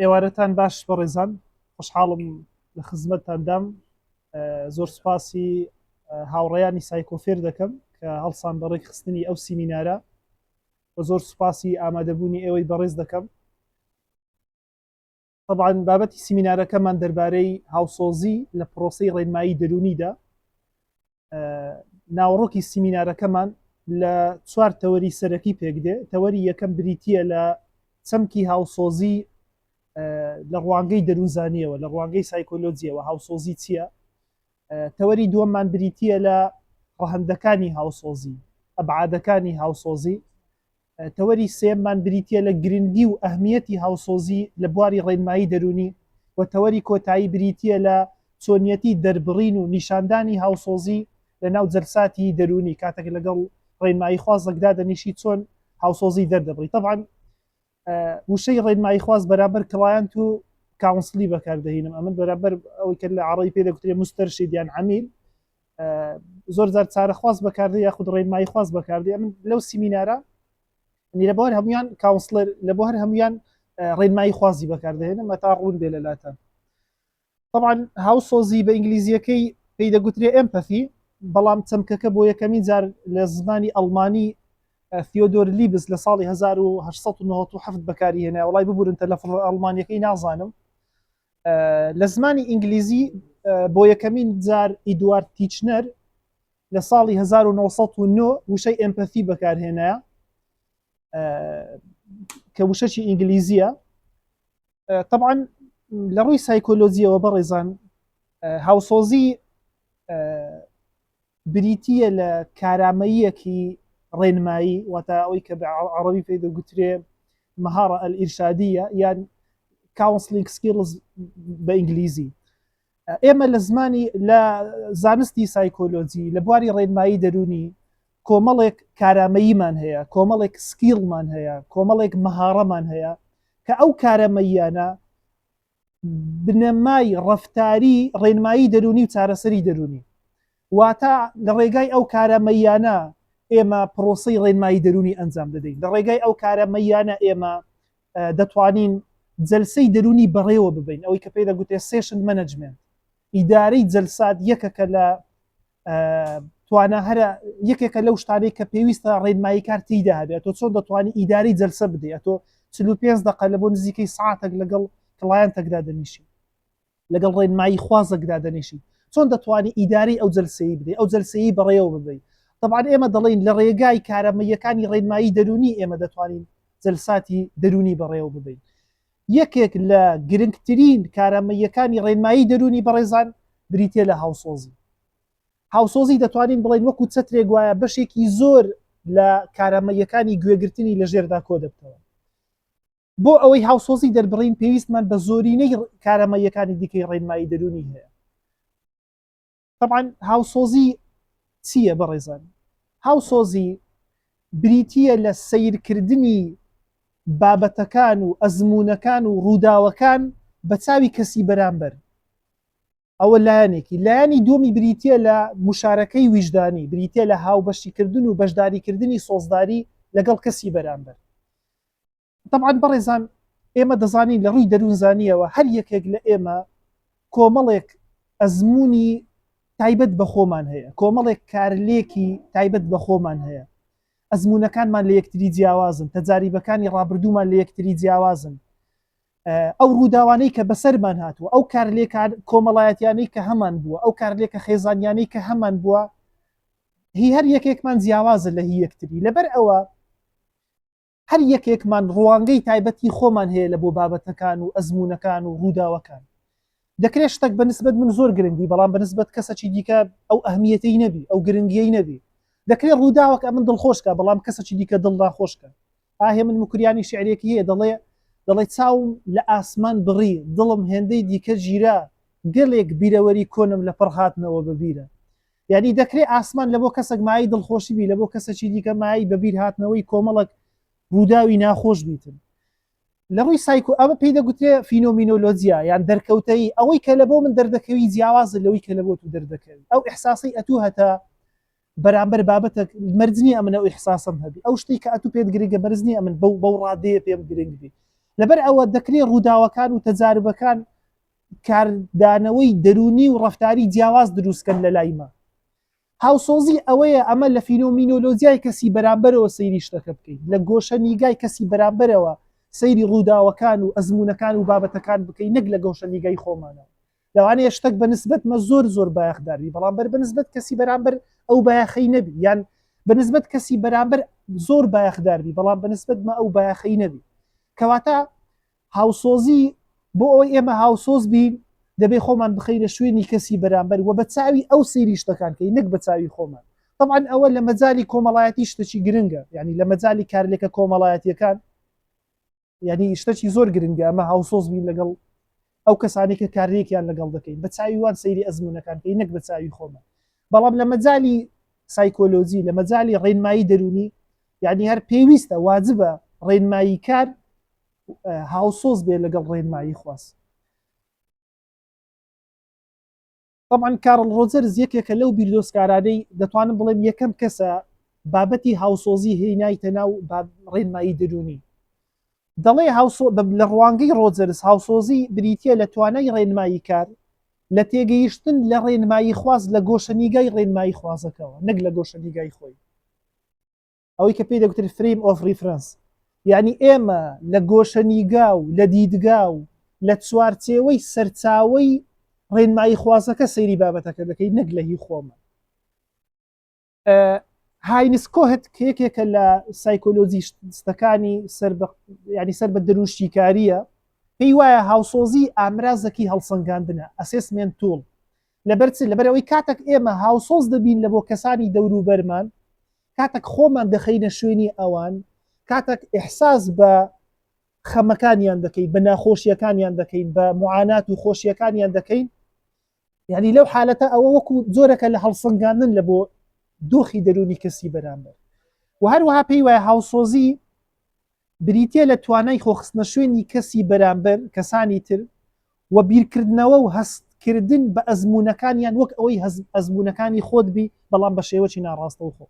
ئێوارەتان باش بەڕێزان، خۆشحاڵم لە خزمەتتاندام. زۆر سوپاسی هاوڕێیانی سایکۆفێر دەکەم کە هەڵسان بە ڕێکخستنی ئەو سیمینارە و زۆر سوپاسی ئامادەبوونی ئێوەی بەڕێز دەکەم. طبعا بابەتی سیمینارەکەمان دەربارەی هاوسۆزی لە پرۆسەی ڕێنمایی دەروونیدا. ناوەڕۆکی سیمینارەکەمان لە چوار تەوەری سەرەکی پێکدێ. تەوەری یەکەم بریتییە لە چەمکی هاوسۆزی لە ڕوانگەی دەروونزانییەوە، لە ڕوانگەی سایکۆلۆجییەوە هاوسۆزی چییە؟ تەوەری دووەممان بریتییە لە ڕەهەندەکانی هاوسۆزی، ئەبعادەکانی هاوسۆزی. تەوەری سێیەممان بریتییە لە گرنگی و ئەهمیەتی هاوسۆزی لە بواری ڕێنمایی دەروونی و تەوەری کۆتایی بریتییە لە چۆنیەتی دەربڕین و نیشاندانی هاوسۆزی لە ناو جەلساتی دەروونی کاتێک لەگەڵ ڕێنماییخوازێک دادەنیشی چۆن هاوسۆزی دەردەبڕی. تەبعەن وشەی ڕێنماییخواز بەرامبەر client و counselee بەکاردەهینم ئەمن بەرامبەر ئەوەی کە لە عەڕەبی پێ دەگوترێ مسترشد یان عەمیل زۆر جار چارەخواز بەکاردێ یاخود ڕێنمایی خواز بەکاردێ من لەو سیمینارە لە بۆ هەر هەمویان counselor لە بۆ هەر هەمویان ڕێنمایی خوازی بەکاردێنم هەتا ڕوون بێ لە لاتان. طبعا هاوسۆزی بە ئینگلیزیەکەی پێی دەگوترێ empathy، بەڵام چەمکەکە بۆ یەکەمین جار لە زمانی ئەڵمانی ثیۆدۆر لیبس لە ساڵی 1897 بەکاری هێنا. وڵای ببورن تەلەفظ ئەڵمانیەکەی نازانم. لە زمانی ئینگلیزی بۆ یەکەمین جار ئیدوارد تیچنەر لە ساڵی 1909 وشەی empathy بەکارهێنایە کە وشەکی ئینگلیزیە. طبعا لە ڕووی سایکۆلۆجیەوە بەڕێزان هاوسۆزی بریتییە لە کارامەییەکی ڕێنمایی، واتە ئەوەی کە بە عەڕەبی پێی دەگوترێ مهارە الارشادیە یان counseling skills بە ئینگلیزی. ئێمە لە زمانی لە زانستی سایکۆلۆجی لە بواری ڕێنمایی دەروونی کۆمەڵێک کارامەییمان هەیە، کۆمەڵێک skill مان هەیە، کۆمەڵێک مەهارەمان هەیە کە ئەو کارامەییانە بنەمای ڕەفتاری ڕێنمایی دەروونی و چارەسەری دەروونی. واتە لە ڕێگای ئەو کارامەییانە ئێمە پرۆسەی ڕێنمایی دەروونی ئەنجام دەدەین، لە ڕێگای ئەو کارامەییانە ئێمە دەتوانین جەلسەی دەروونی بەڕێوە ببەین، ئەوەی کە پێی دەگوترێت session management، ئیدارەی جەلسات یەکەکە لە توانا هەرە یەکێکە لەو شتانەی کە پێویستە ڕێنماییکار تێیدا هەبێت. تۆ چۆن دەتوانی ئیدارەی جەلسە بدەیت؟ تۆ 45 دقە لە بۆ نزیکەی ساعتێک لەگەڵ client ێکدا دەنیشی، لەگەڵ ڕێنمایی خوازێکدا دەنیشی، چۆن دەتوانی ئیدارەی ئەو جەلسەی بدەیت، ئەو جەلسەی بەڕێوە ببەیت؟ طبعا ئێمە دەڵێین لە ڕێگای کارامەییەکانی ڕێنمایی دەروونی ئێمە دەتوانین جەلساتی دەروونی بەڕێوە ببەین. یەکێک لە گرنگترین کارامەییەکانی ڕێنمایی دەروونی بەڕێزان بریتیە لە هاوسۆزی. هاوسۆزی دەتوانین بڵێین وەکو چەترێک وایە بەشێکی زۆر لە کارامەییەکانی گوێگرتنی لە ژێردا کۆدەبتەوە. بۆ ئەوەی هاوسۆزی دەربڕین پێویستمان بە زۆرینەی کارامەییەکانی دیکەی ڕێنمایی دەروونی هەیە. تەبعەن هاوسۆزی چییە بەڕێزان؟ هاوسۆزی بریتییە لە سەیرکردنی بابەتەکان و ئەزموونەکان و ڕووداوەکان بە چاوی کەسی بەرامبەر. ئەوە لایەنێکی. لایەنی دووەمی بریتییە لە موشارەکەی ویژدانی، بریتییە لە هاوبەشیکردن و بەشداریکردنی سۆزداری لەگەڵ کەسی بەرامبەر. تەبعەن بەڕێزان ئێمە دەزانین لە ڕووی دەروونزانییەوە هەر یەکێک لە ئێمە کۆمەڵێک ئەزموونی تایبەت بە خۆمان هەیە، کۆمەڵێک کارلێکی تایبەت بە خۆمان هەیە، ئەزموونەکانمان لە یەکتری جیاوازن، تەجاریبەکانی ڕابردوومان لە یەکتری جیاوازن، ئەو ڕووداوانەی کە بەسەرمان هاتووە، ئەو کارلێکە کۆمەڵایەتیانەی کە هەمان بووە، ئەو کارلێکە خێزانیانەی کە هەمان بووە، هی هەر یەکێکمان جیاوازە لە هی یەکتری. لەبەر ئەوە هەر یەکێکمان ڕوانگەی تایبەتی خۆمان هەیە لە بۆ بابەتەکان و ئەزموونەکان و ڕووداوەکان. دەکرێت شتەک بە نسبەت من زۆر گرنگ بی، بەڵام بە نسبەت کەسەکی دیکە ئەو ئەهمیەتەی نەبی، ئەو گرنگیەی نەبی. دەکرێت ڕووداوەک ئەمن دڵخۆش کا، بەڵام کەسەکی دیکە دڵ ناخۆش کا. ئا هێمن موکریانی شیعرێکی هەیە دەڵێ، دەڵێ چاوم لە ئاسمان بڕی، دڵم هێندەی دیکە گیرا، گەلێک بیرەوەری کۆنم لەپڕ هاتنەوە بە بیرە. یانی دەکرێ ئاسمان لە بۆ کەسەک مایەی دڵخۆشی بی، لە بۆ کەسەکی دیکە مایەی بە بیر هاتنەوەی کۆمەڵەک ڕووداوی ناخۆش بیتن. لە ڕووی سایکۆ ئەمە پێی دەگوترێ فینۆمینۆلۆجیا یان دەرکەوتەیی، ئەوەی کە لە بۆ من دەردەکەوی جیاوازە لەوەی کە لە بۆ تو دەردەکەوی. ئەو ئیحساسەی ئەتوو هەتە بەرامبەر بابەتەک مەرج نییە ئەمن ئەو ئیحساسەم هەبی. ئەو شتەی کە ئەتوو پێت گرنگە مەرج نییە ئەمن بەو بەو ڕادەیە پێم گرنگ بی. لەبەر ئەوە دەکرێت ڕووداوەکان و تەجاربەکان کاردانەوەی دەروونی و ڕەفتاری جیاواز دروستکەن لە لای مە. هاوسۆزی ئەوەیە ئەمە لە فینۆمینۆلۆجیای کەسی بەرامبەرەوە سەیری شتەکە بکەین، لە گۆشە نیگای کەسی بەرامبەرەوە سەیری ڕووداوەکان و ئەزموونەکان و بابەتەکان بکەین نەک لە گۆشە نیگای خۆمانەوە. لەوانەیە شتەک بە نسبەت مە زۆر زۆر بایەخدار بی بەڵام بەر بە نسبەت کەسی بەرامبەر ئەو بایەخەی نەبی یان بە نسبەت کەسی بەرامبەر زۆر بایەخدار بی بەڵام بە نسبەت مە ئەو بایەخەی نەبی. کەواتە هاوسۆزی، بۆ ئەوەی ئێمە هاوسۆز بین، دەبێ خۆمان بخەینە شوێنی کەسی بەرامبەر و بە چاوی ئەو سەیری شتەکان کەین نەک بە چاوی خۆمان. تەبعەن ئەوە لە مەجالی کۆمەڵایەتی شتەکی گرنگە، یانی لە مەجالی کارلێکە کۆمەڵایەتییەکان یانی شتەکی زۆر گرنگە ئەمە هاوسۆز بین لەگەڵ ئەو کەسانەی کە کارلێکیان لەگەڵ دەکەین، بە چاوی وان سەیری ئەزموونەکان کەین نەک بە چاوی خۆمان. بەڵام لە مەجالی سایکۆلۆجی، لە مەجالی ڕێنمایی دەروونی یانی هەر پێویستە، واجبە ڕێنماییکار هاوسۆز بێ لەگەڵ ڕێنمایی خواست. طبعا کارل ڕۆجەرز یەکێکە لەو بیردۆزکارانەی دەتوانم بڵێم یەکەم کەسە بابەتی هاوسۆزی هێنایتە ناو ڕێنمایی دەروونی. دەڵێ لە ڕوانگەی ڕۆجەرز هاوسۆزی بریتییە لە توانای ڕێنماییکار لە تێگەیشتن لە ڕێنمایی خواز لە گۆشەنیگای ڕێنمایی خوازەکەوە نەک لە گۆشەنیگای خۆی. ئەوەی کە پێی دەگوترێت frame of reference یعنی ئێمە لە گۆشەنیگا و لە دیدگا و لە چوارچێوەی سەرچاوەی ڕێنمایی خوازەکە سەیری بابەتەکە دەکەین نەک لە هی خۆمان. هاینس کۆهت کە یەکێکە لە سایکۆلۆجیستەکانی سەر بە ینی سەر بە دەروونشیکارییە پێی وایە هاوسۆزی ئامرازەکی هەڵسەنگاندنە assessment tool لەبەر چ؟ لەبەر ئەوەی کاتێک ئێمە هاوسۆز دەبین لە بۆ کەسانی دەوروبەرمان، کاتێک خۆمان دەخەینە شوێنی ئەوان، کاتێک ئیحساس بە خەمەکانیان دەکەین، بە ناخۆشیەکانیان دەکەین، بە معانات و خۆشیەکانیان دەکەین، یعنی لەو حالەتە ئەوە وەکو جۆرەکە لە هەڵسەنگاندن لە بۆ دۆخی دەروونی کەسی بەرامبەر. و هەروەها پێی وایە هاوسۆزی بریتییە لە توانای خۆخستنە شوێنی کەسی بەرامبەر، کەسانی تر، و بیرکردنەوە و هەستکردن بە ئەزموونەکانیان وەک ئەوەی ئەزموونەکانی خۆت بی بەڵام بە شێوەکی ناڕاستەوخۆ.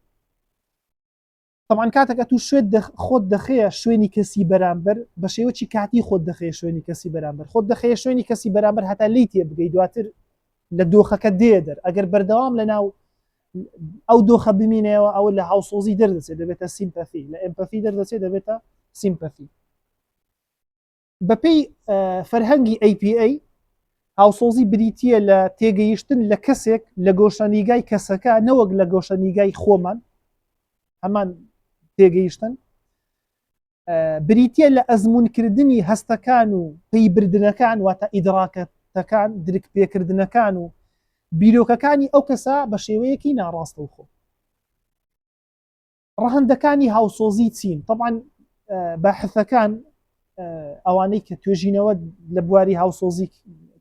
تەبعەن کاتێک ئەتوو شوێت خۆت دەخەیە شوێنی کەسی بەرامبەر بە شێوەکی کاتی خۆت دەخەیە شوێنی کەسی بەرامبەر، خۆت دەخەیە شوێنی کەسی بەرامبەر هەتا لێی تێبگەی دواتر لە دۆخەکە دێیە دەر، ئەگەر بەردەوام لەناو ئەو دۆخە بمینەوە ئەوە لە هاوسۆزی دەردەچێت دەبێتە sympathy، لە empathy دەردەچێت دەبێتە sympathy. بەپێی فەرهەنگی APA هاوسۆزی بریتییە لە تێگەیشتن لە کەسێک لە گۆشەنیگای کەسەکە نەوەک لە گۆشەنیگای خۆمان، هەمان تێگەیشتن بریتییە لە ئەزموونکردنی هەستەکان و پەیبردنەکان واتە ئیدراکەتەکان، درک پێکردنەکان و بیرۆکەکانی ئەو کەسە بە شێوەیەکی ناڕاستەوخۆ. ڕەهەندەکانی هاوسۆزی چین؟ تەبعەن باحثەکان ئەوانەی کە توێژینەوە لە بواری هاوسۆزی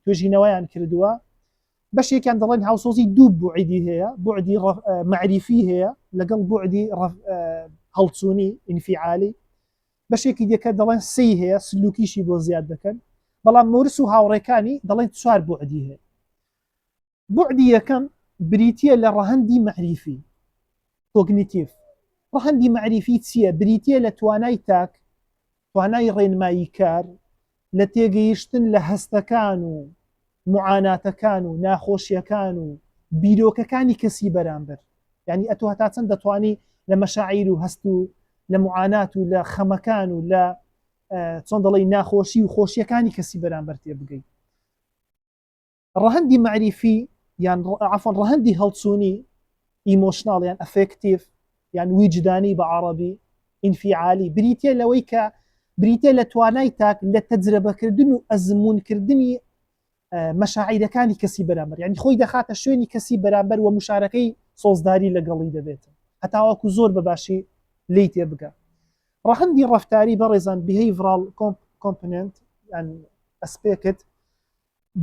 توێژینەوەیان کردووە بەشێکیان دەڵێن هاوسۆزی دوو بوعدی هەیە، بوعدی مەعریفی هەیە لەگەڵ بوعدی هەڵچوونی ئینفیعالی، بەشێکی دیکە دەڵێن سێی هەیە سلوکیشی بۆ زیاد دەکەن، بەڵام مۆرس و هاوڕێکانی دەڵێن چوار بوعدی هەیە. بوعدی یەکەم بریتییە لە ڕەهەندی مەعریفی، cognitive. ڕەهەندی مەعریفی چییە؟ بریتییە لە توانای تاک، توانای ڕێنماییکار لە تێگەیشتن لە هەستەکان و موعاناتەکان و ناخۆشییەکان و بیرۆکەکانی کەسی بەرامبەر. یانی ئەتۆ هەتا چەند دەتوانی لە مەشاعیر و هەست و لە موعانات و لە خەمەکان و لە چۆن دەڵێی ناخۆشی و خۆشییەکانی کەسی بەرامبەر تێبگەی. ڕەهەندی مەعریفی یان عەفوەن ڕەهەندی هەڵچوونی، emotional یان affective یان ویجدانی بە عەڕەبی، ئینفیعالی، بریتییە لەوەی کە بریتییە لە توانای تاک لە تەجرەبەکردن و ئەزموونکردنی مەشاعیرەکانی کەسی بەرامبەر، یانی خۆی دەخاتە شوێنی کەسی بەرامبەر و مشارەکەی سۆزداری لەگەڵی دەبێت هەتاوەکو زۆر بە باشی لێی تێبگا. ڕەهەندی ڕەفتاری بەڕێزان behavioral component یان aspect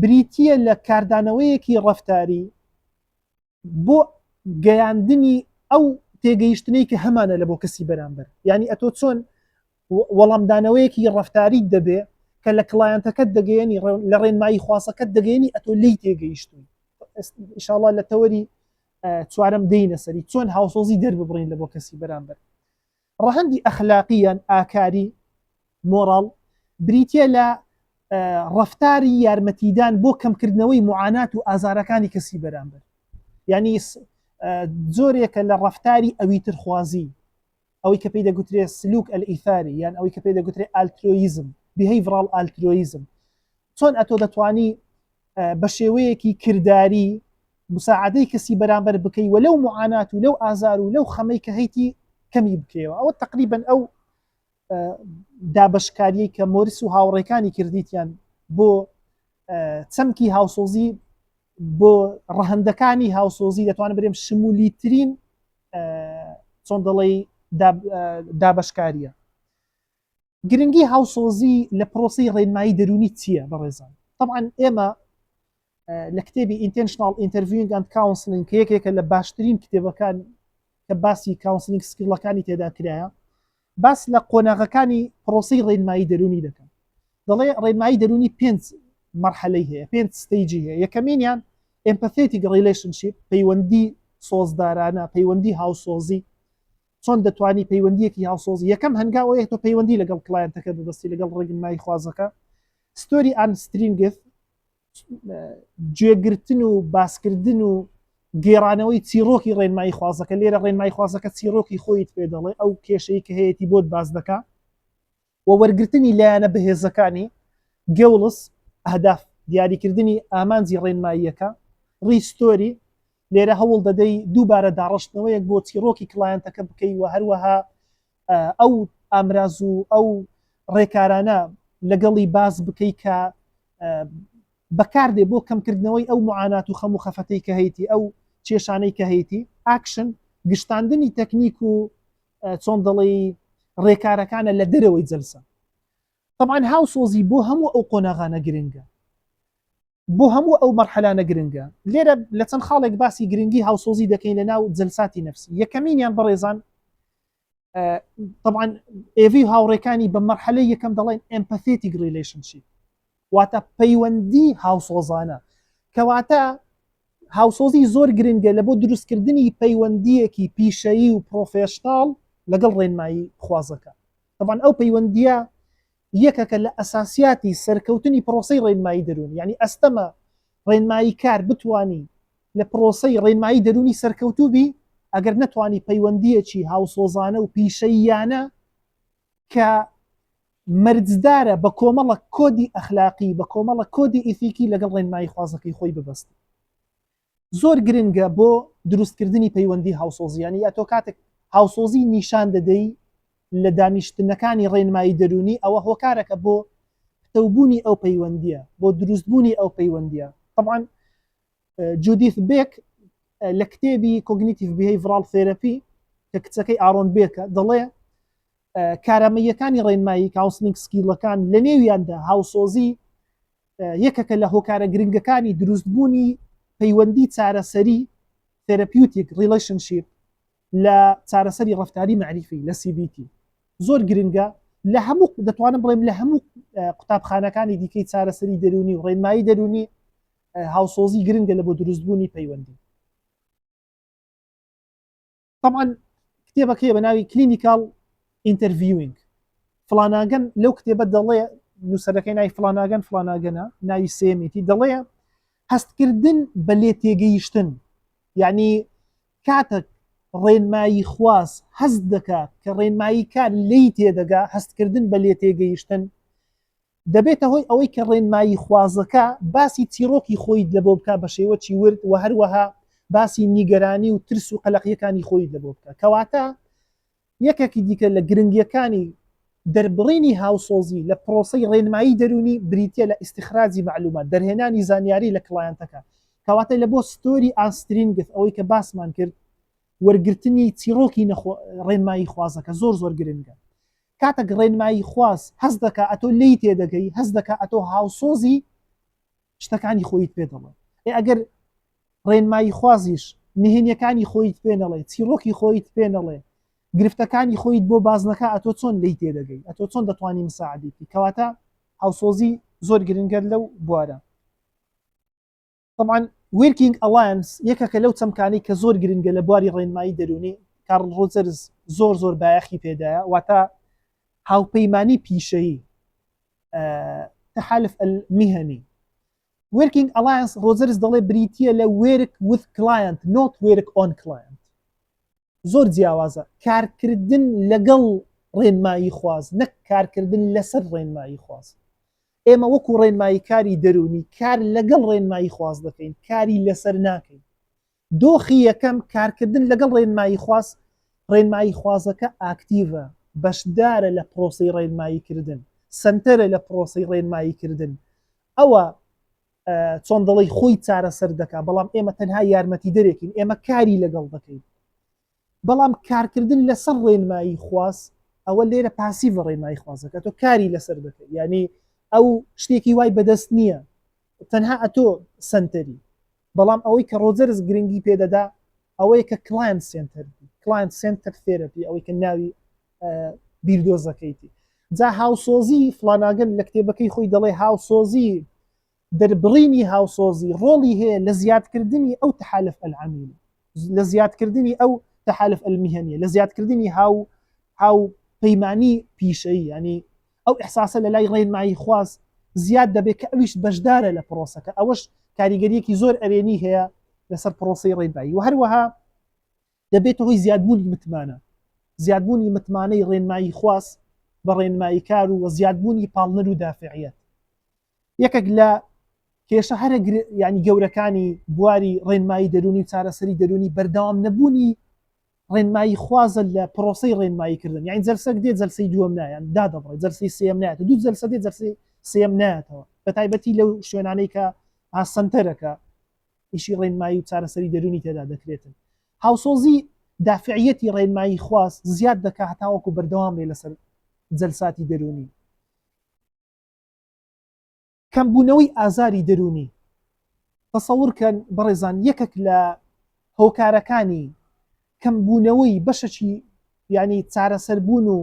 بریتییە لە کاردانەوەیەکی ڕەفتاری بۆ گەیاندنی ئەو تێگەیشتنەی کە هەمانە لە بۆ کەسی بەرامبەر. یانی ئەتۆ چۆن وەڵامدانەوەیەکی ڕەفتاریت دەبێ کە لە client ەکەت دەگەیەنی، لە ڕێنمایی خوازەکەت دەگەیەنی ئەتۆ لێی تێگەیشتووی. ئیشاڵڵا لە تەوەری چوارەم دێینە سەری چۆن هاوسۆزی دەرببڕین لە بۆ کەسی بەرامبەر. ڕەهەندی ئەخلاقی یان ئاکاری، moral، بریتە لە ڕەفتاری یارمەتیدان بۆ کەمکردنەوەی معانات و ئازارەکانی کەسی بەرامبەر یعنی جۆرێکە لە ڕەفتاری ئەویترخوازی ئەوەی کە پێی دەگوترێ سلوک الئیثاری یان ئەوەی کە پێی دەگوترێ altruism behavioral altruism چۆن ئەتۆ دەتوانی بە شێوەیەکی کرداری مساعدەی کەسی بەرامبەر بکەی و لەو معانات و لەو ئازار و لەو خەمەی کە هەیتی کەمی بکەیەوە ئەوە تقریبن ئەو دابەشکاریەی کە مۆریس و هاوڕێکانی کردیتیان بۆ چەمکی هاوسۆزی بۆ ڕەهەندەکانی هاوسۆزی دەتوانم برێم شمولیترین چۆن دەڵێی دابەشکاریە گرنگی هاوسۆزی لە پرۆسی ڕێنمایی دەرونی چییە بەڕێزان طبعا ئێمە لە کتێبی Intentional Interviewing and Counseling کە یەکێکە لە باشترین کتێبەکان کە باسی counseling skill ەکانی تێدا کرایە باس لە قۆناغەکانی پرۆسی ڕێنمایی دەرونی دەکەن دەڵێ ڕێنمایی دەرونی پێنج مەرحەلەی هەیە پێنج stage ی هەیە یەکەمینیان empathetic relationship پەیوەندی سۆزدارانە پەیوەندی هاوسۆزی چۆن دەتوانی پەیوەندیەکی هاوسۆزی یەکەم هەنگاو ئەوەیە تۆ پەیوەندی لەگەڵ client ەکە ببەستی لەگەڵ ڕێنمایی خوازەکە story and strength گوێگرتن و باسکردن و گێڕانەوەی چیڕۆکی ڕێنمایی خوازەکە لێرە ڕێنمایی خوازەکە چیڕۆکی خۆیت پێ دەڵێ ئەو کێشەی کە هەیەی بۆت باس دەکا و وەرگرتنی لایەنە بەهێزەکانی goals ئەهداف دیاریکردنی ئامانجی ڕێنماییەکە re-story لێرە هەوڵ دەدەی دووبارە داڕشتنەوەیەک بۆ چیڕۆکی client ەکە بکەی و هەروەها ئەو ئامراز و ئەو ڕێکارانە لەگەڵی باس بکەی کە بەکاردێ بۆ کەمکردنەوەی ئەو معانات و خەم و خەفەتەی کە هەیتی ئەو کێشانەی کە هەیتی ئاکشن گشتاندنی تەکنیک و چۆن دەڵێی ڕێکارەکانە لە دەرەوەی جەلسە طبعا هاوسۆزی بۆ هەموو ئەو قۆناغانە گرنگە بۆ هەموو ئەو مەرحەلانە گرنگە لێرە لە چەند خاڵێک باسی گرنگی هاوسۆزی دەکەین لە ناو جەلساتی نەفسی یەکەمینیان بەڕێزان طبعا ئێڤی هاوڕێکانی بە مەرحەلەی یەکەم دەڵێن empathetic relationship واتە پەیوەندی هاوسۆزانە کەواتە هاوسۆزی زۆر گرنگە لە بۆ دروستکردنی پەیوەندیەکی پیشەیی و professional لەگەڵ ڕێنمایی خوازەکە طبعا ئەو پەیوەندیە یەکەکە لە ئەساسیاتی سەرکەوتنی پرۆسەی ڕێنمایی دەروونی یعنی ئەستەمە ڕێنمایی کار بتانی لە پرۆسەی ڕێنمایی دەروونی سەرکەوتوو بی ئەگەر نەتوانی پەیوەندیەکی هاوسۆزانە و پیشەییانە کە مەرجدارە بە کۆمەڵە کۆدی ئەخلاقی بە کۆمەڵە کۆدی ئیتیکی لەگەڵ ڕێنمایی خوازەکەی خۆی ببەست زۆر گرنگە بۆ دروستکردنی پەیوەندی هاوسۆزی یانی ئەتۆ کاتێک هاوسۆزی نیشان دەدەی لە دانیشتنەکانی ڕێنمایی دەروونی ئەوە هۆکارەکە بۆ پتەوبوونی ئەو پەیوەندیە بۆ دروستبوونی ئەو پەیوەندیە طبعا جودیث بێک لە کتێبی cognitive behavioral therapy کە کچەکەی ئارۆن بێکە دەڵێ کارامەییەکانی ڕێنمایی counseling skill ەکان لە نێویاندا هاوسۆزی یەکەکە لە هۆکارە گرنگەکانی دروستبوونی پەیوەندی چارەسەری therapeutic relationship لە چارەسەری ڕفتاری مەعریفی لە CBT زۆر گرنگە لە هەموو دەتوانم بڵێم لە هەموو قوتابخانەکانی دیکەی چارەسەری دەرونی و ڕێنمایی دەرونی هاوسۆزی گرنگە لە بۆ دروستبوونی پەیوەندی طبعا کتێبەکەی بە ناوی Clinical Interviewing فلاناگەن لەو کتێبە دەڵێ نووسەرەکەی ناوی فلاناگەن فلاناگەنە ناوی سێمیتی دەڵێ هەستکردن بە لێ تێگەیشتن یعنی کاتێک ڕێنمایی خواز هەست دەکا کە ڕێنمایی کار لی تێدەگا هەستکردن بە لێ تێگەیشتن دەبێتە هۆی ئەوەی کە ڕێنمایی خوازەکە باسی چیڕۆکی خۆیت لەبۆ بکا بە شێوەکی ورد و هەروەها باسی نیگەرانی و ترس و قەلەقییەکانی خۆیت لەبۆ بکا. کەواتە یەکێکی دیکە لە گرنگییەکانی دەربڕینی هاوسۆزی لە پرۆسەی ڕێنمایی دەروونی بریتییە لە ئیستیخراجی مەعلومات، دەرهێنانی زانیاری لە client ەکە. کەواتە لە بۆ story and strength ئەوەی کە باسمان کرد وەرگرتنی چیڕۆکی ڕێنمایی خوازەکە زۆر زۆر گرنگە. کاتەک ڕێنمایی خواز هەست دەکا ئەتۆ لێی تێدەگەی هەست دەکا ئەتۆ هاوسۆزی شتەکانی خۆیت پێ دەڵێ ئێ ئەگەر ڕێنمایی خوازیش نهێنیەکانی خۆیت پێ نەڵێ چیڕۆکی خۆیت پێ نەڵێ گرفتەکانی خۆیت بۆ باس نەکا ئەتۆ چۆن لێی تێدەگەی ئەتۆ چۆن دەتوانی مساعدی بکەی کەواتە هاوسۆزی زۆر گرنگە لەو بوارە طبعا working alliance یەکێکە لەو چەمکانەی کە زۆر گرنگە لە بواری ڕێنمایی دەروونی کارل ڕۆجەرز زۆر زۆر بایەخی پێدایە واتە هاوپەیمانی پیشەیی. تحالف المهني. Working Alliance ڕۆجەرز دەڵێ بریتییە لە work with client not work on client. زۆر جیاوازە کارکردن لەگەڵ ڕێنمایی خواز نەک کارکردن لەسەر ڕێنمایی خواز. ئێمە وەکو ڕێنماییکاری دەروونی کار لەگەڵ ڕێنمایی خواز دەکەین کاری لەسەر ناکەین. دۆخی یەکەم، کارکردن لەگەڵ ڕێنماییخواز، ڕێنماییخوازەکە ئاکتیڤە، بەشدارە لە پرۆسەی ڕێنماییکردن، سەنتەرە لە پرۆسەی ڕێنماییکردن، ئەوە چۆن دەڵێی خۆی چارەسەر دەکا، بەڵام ئێمە تەنها یارمەتیدەرێکین، ئێمە کاری لەگەڵ دەکەین. بەڵام کارکردن لەسەر ڕێنمایی خواز، ئەوە لێرە پاسیڤە ڕێنمایی خوازەکە، تۆ کاری لەسەر دەکەی، یانی ئەو شتێکی وای بەدەست نییە، تەنها ئەتۆ سەنتەری. بەڵام ئەوەی کە ڕۆجەرز گرنگی پێ دەدا ئەوەیە کە client center client center therapy ئەوەی کە ناوی بیردۆزەکەیتی جا هاوسۆزی فلاناگن لە کتێبەکەی خۆی دەڵێ هاوسۆزی دەربڕینی هاوسۆزی ڕۆڵی هەیە لە زیادکردنی ئەو تحالف العميل لە زیادکردنی ئەو تحالف المهنیە لە زیادکردنی هاو هاو پەیمانی پیشەیی ینی ئەو ئیحساسە لە لای ڕێنمایی خواز زیاد دەبێت کە ئەویش بەشدارە لە پرۆسەکە، ئەوەش کاریگەرییەکی زۆر ئەرێنی هەیە لەسەر پرۆسەی ڕێنمایی و هەروەها دەبێتە هۆی زیادبوونی متمانە، زیادبوونی متمانەی ڕێنمایی خواز بە ڕێنماییکار و زیادبوونی پاڵنەر و دافعیەت. یەکێک لە کێشە هەرە یانی گەورەکانی بواری ڕێنمایی دەروونی و چارەسەری دەروونی بەردەوام نەبوونی ڕێنمایی خوازە لە پرۆسەی ڕێنمایی کردن یانی جەلسەک دێ جەلسەی دووەم نایەن دادەبڕێ جەلسەی سێیەم نایەتەوە دوو جەلسە دێ جەلسەی سێیەم نایەتەوە بە تایبەتی لەو شوێنانەی کە سەنتەرەکە ئیشی ڕێنمایی و چارەسەری دەروونی تێدا دەکرێتن هاوسۆزی دافعیەتی ڕێنمایی خواز زیاد دەکا هەتاوەکو بەردەوام بێ لەسەر جەلساتی دەروونی کەمبوونەوەی ئازاری دەروونی، تەسەور کەن بەڕێزان یەکەک لە هۆکارەکانی کەمبوونەوەی بەشەکی یانی چارەسەربوون و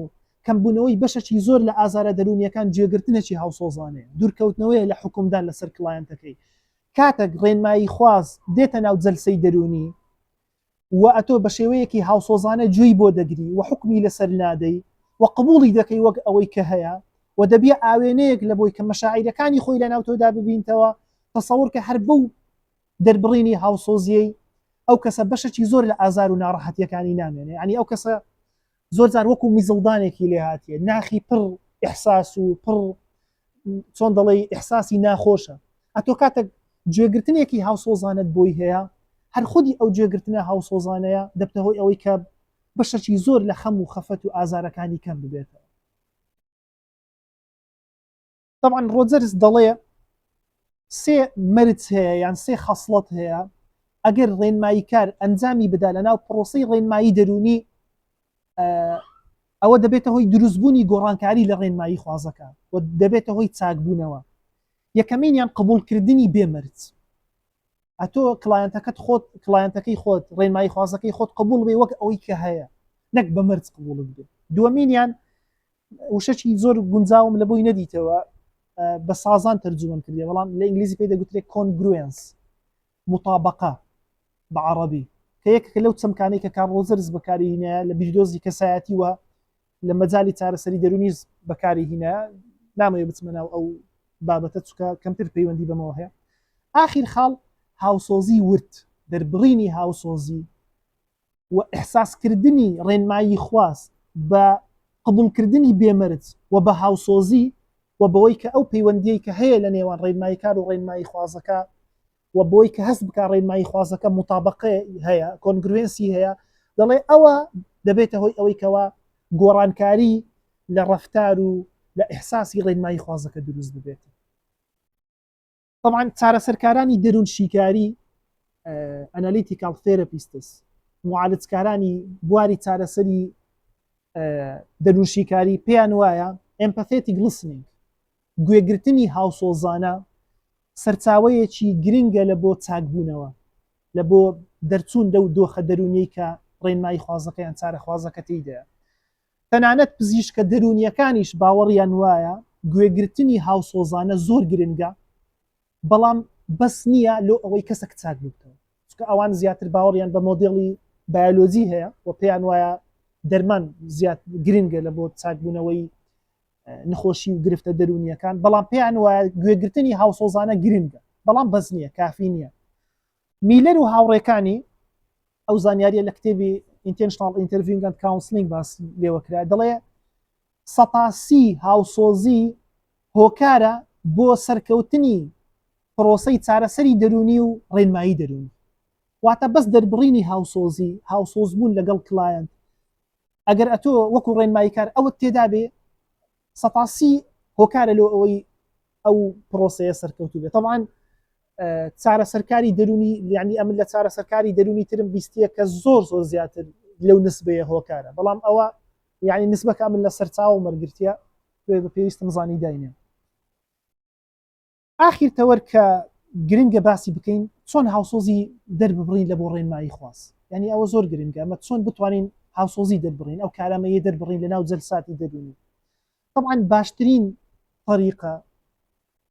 کەمبوونەوەی بەشەکی زۆر لە ئازارە دەروونیەکان جێگرتنێکی هاوسۆزانەیە، دوورکەوتنەوەیە لە حوکمدان لەسەر client ەکەی. کاتەک ڕێنماییخواز دێتە ناو جەلسەی دەروونی، و ئەتۆ بە شێوەیەکی هاوسۆزانە گوێی بۆ دەگری و حوکمی لەسەر نادەی و قبوڵی دەکەی وەک ئەوەی کە هەیە و دەبیە ئاوێنەیەک لە بۆی کە مەشاعیرەکانی خۆی لەناو تۆدا ببینتەوە، تەسەور کە هەر بەو دەربڕینی هاوسۆزیەی ئەو کەسە بەشەکی زۆر لە ئازار و ناڕەحەتیەکانی نامێنێ یانی ئەو کەسە زۆر جار وەکو میزڵدانێکی لێ هاتیە ناخی پڕ ئیحساس و پڕ چۆن دەڵێی ئیحساسی ناخۆشە ئەتۆ کاتێک گوێگرتنێکی هاوسۆزانەت بۆی هەیە هەر خودی ئەو گوێگرتنە هاوسۆزانەیە دەبتە هۆی ئەوەی کە بەشەکی زۆر لە خەم و خەفەت و ئازارەکانی کەم ببێتەوە. تەبعەن ڕۆجەرز دەڵێ سێ مەرج هەیە یان سێ خەسڵەت هەیە ئەگەر ڕێنماییکار ئەنجامی بدا لە ناو پرۆسەی ڕێنمایی دەروونی ئەوە دەبێتە هۆی دروستبوونی گۆڕانکاری لە ڕێنمایی خوازەکە و دەبێتە هۆی چاکبوونەوە یەکەمینیان قبوڵکردنی بێمەرج ئەتۆ client ەکەت خۆت client ەکەی خۆت ڕێنمایی خوازەکەی خۆت قبول بێ وەک ئەوەی کە هەیە نەک بە مەرج قبوڵت بێ دووەمینیان وشەکی زۆر گونجاوم لە بۆی نەدیتەوە بە سازان تەرجومەم کردی بەڵام لە ئینگلیزی پێی دەگوترێت congruence مطابقە بە عەڕەبی کە یەکێکە لەو چەمکانەی کە کارل ڕۆجەرز بەکاری هینایە لە بیردۆزی کەسایەتی و لە مەجالی چارەسەری دەروونیش بەکاری هینایە نامەوێت بچمە ناو ئەو بابەتە چونکە کەمتر پەیوەندی بەمەوە هەیە ئاخیر خاڵ هاوسۆزی ورد دەربڕینی هاوسۆزی و ئیحساسکردنی ڕێنمایی خواست بە قبوڵکردنی بێ مەرج و بە هاوسۆزی و بەوەی کە ئەو پەیوەندیەی کە هەیە لە نێوان ڕێنماییکار و ڕێنماییخوازەکە و بەوەی کە هەست بکا ڕێنماییخوازەکە موتابەقەی هەیە، congruency هەیە، دەڵێ ئەوە دەبێتە هۆی ئەوەی کەوا گۆڕانکاری لە ڕەفتار و لە ئیحساسی ڕێنماییخوازەکە دروست ببێت. تەبعەن چارەسەرکارانی دەروون شیکاری analytical therapists معالجکارانی بواری چارەسەری دەروون شیکاری پێیان وایە empathetic listening گوێگرتنی هاوسۆزانە سەرچاوەیەکی گرنگە لە بۆ چاکبوونەوە لە بۆ دەرچوون لەو دۆخە دەروونیەی کە ڕێنمایی خوازەکە یان چارەخوازەکە تێیدایە تەنانەت پزیشکە دەروونییەکانیش باوەڕیان وایە گوێگرتنی هاوسۆزانە زۆر گرنگە، بەڵام بەس نییە لۆ ئەوەی کەسەک چاک ببتەوە، چونکە ئەوان زیاتر باوەڕیان بە مۆدێڵی بایۆلۆجی هەیە و پێیان وایە دەرمان زیاد گرنگە لە بۆ چاکبوونەوەی. نەخۆشی و گرفتە دەروونیەکان، بەڵام پێیان وایە گوێگرتنی هاوسۆزانە گرنگە، بەڵام بەس نییە، کافی نییە. میلەر و هاوڕێکانی ئەو زانیاریە لە کتێبی Intentional Interviewing and Counseling باس لێوە کرا، دەڵێ 30% هاوسۆزی هۆکارە بۆ سەرکەوتنی پرۆسەی چارەسەری دەروونی و ڕێنمایی دەروونی. واتە بەس دەربڕینی هاوسۆزی، هاوسۆزبوون لەگەڵ client، ئەگەر ئەتۆ وەکو ڕێنماییکار ئەوت تێدا بێ 30% هۆکارە لۆ ئەوەی ئەو پرۆسەیە سەرکەوتوو بێت. تەبعەن چارەسەرکاری دەروونی یعنی ئەمن لە چارەسەرکاری دەروونی ترم بیستیە کە زۆر زۆر زیاتر لەو نسبەیە هۆکارە، بەڵام ئەوە یعنی نسبەکە من لە سەرچاوە وەرگرتیە بە پێویستم زانی داینێم. ئاخیر تەوەر کە گرنگە باسی بکەین چۆن هاوسۆزی دەرببڕین لە بۆ ڕێنمایی خواز، یعنی ئەوە زۆر گرنگە ئەمە چۆن بتوانین هاوسۆزی دەربڕین ئەو کارامەیە دەربڕین لە ناو جەلساتی دەروونی. طبعا باشترین طریقە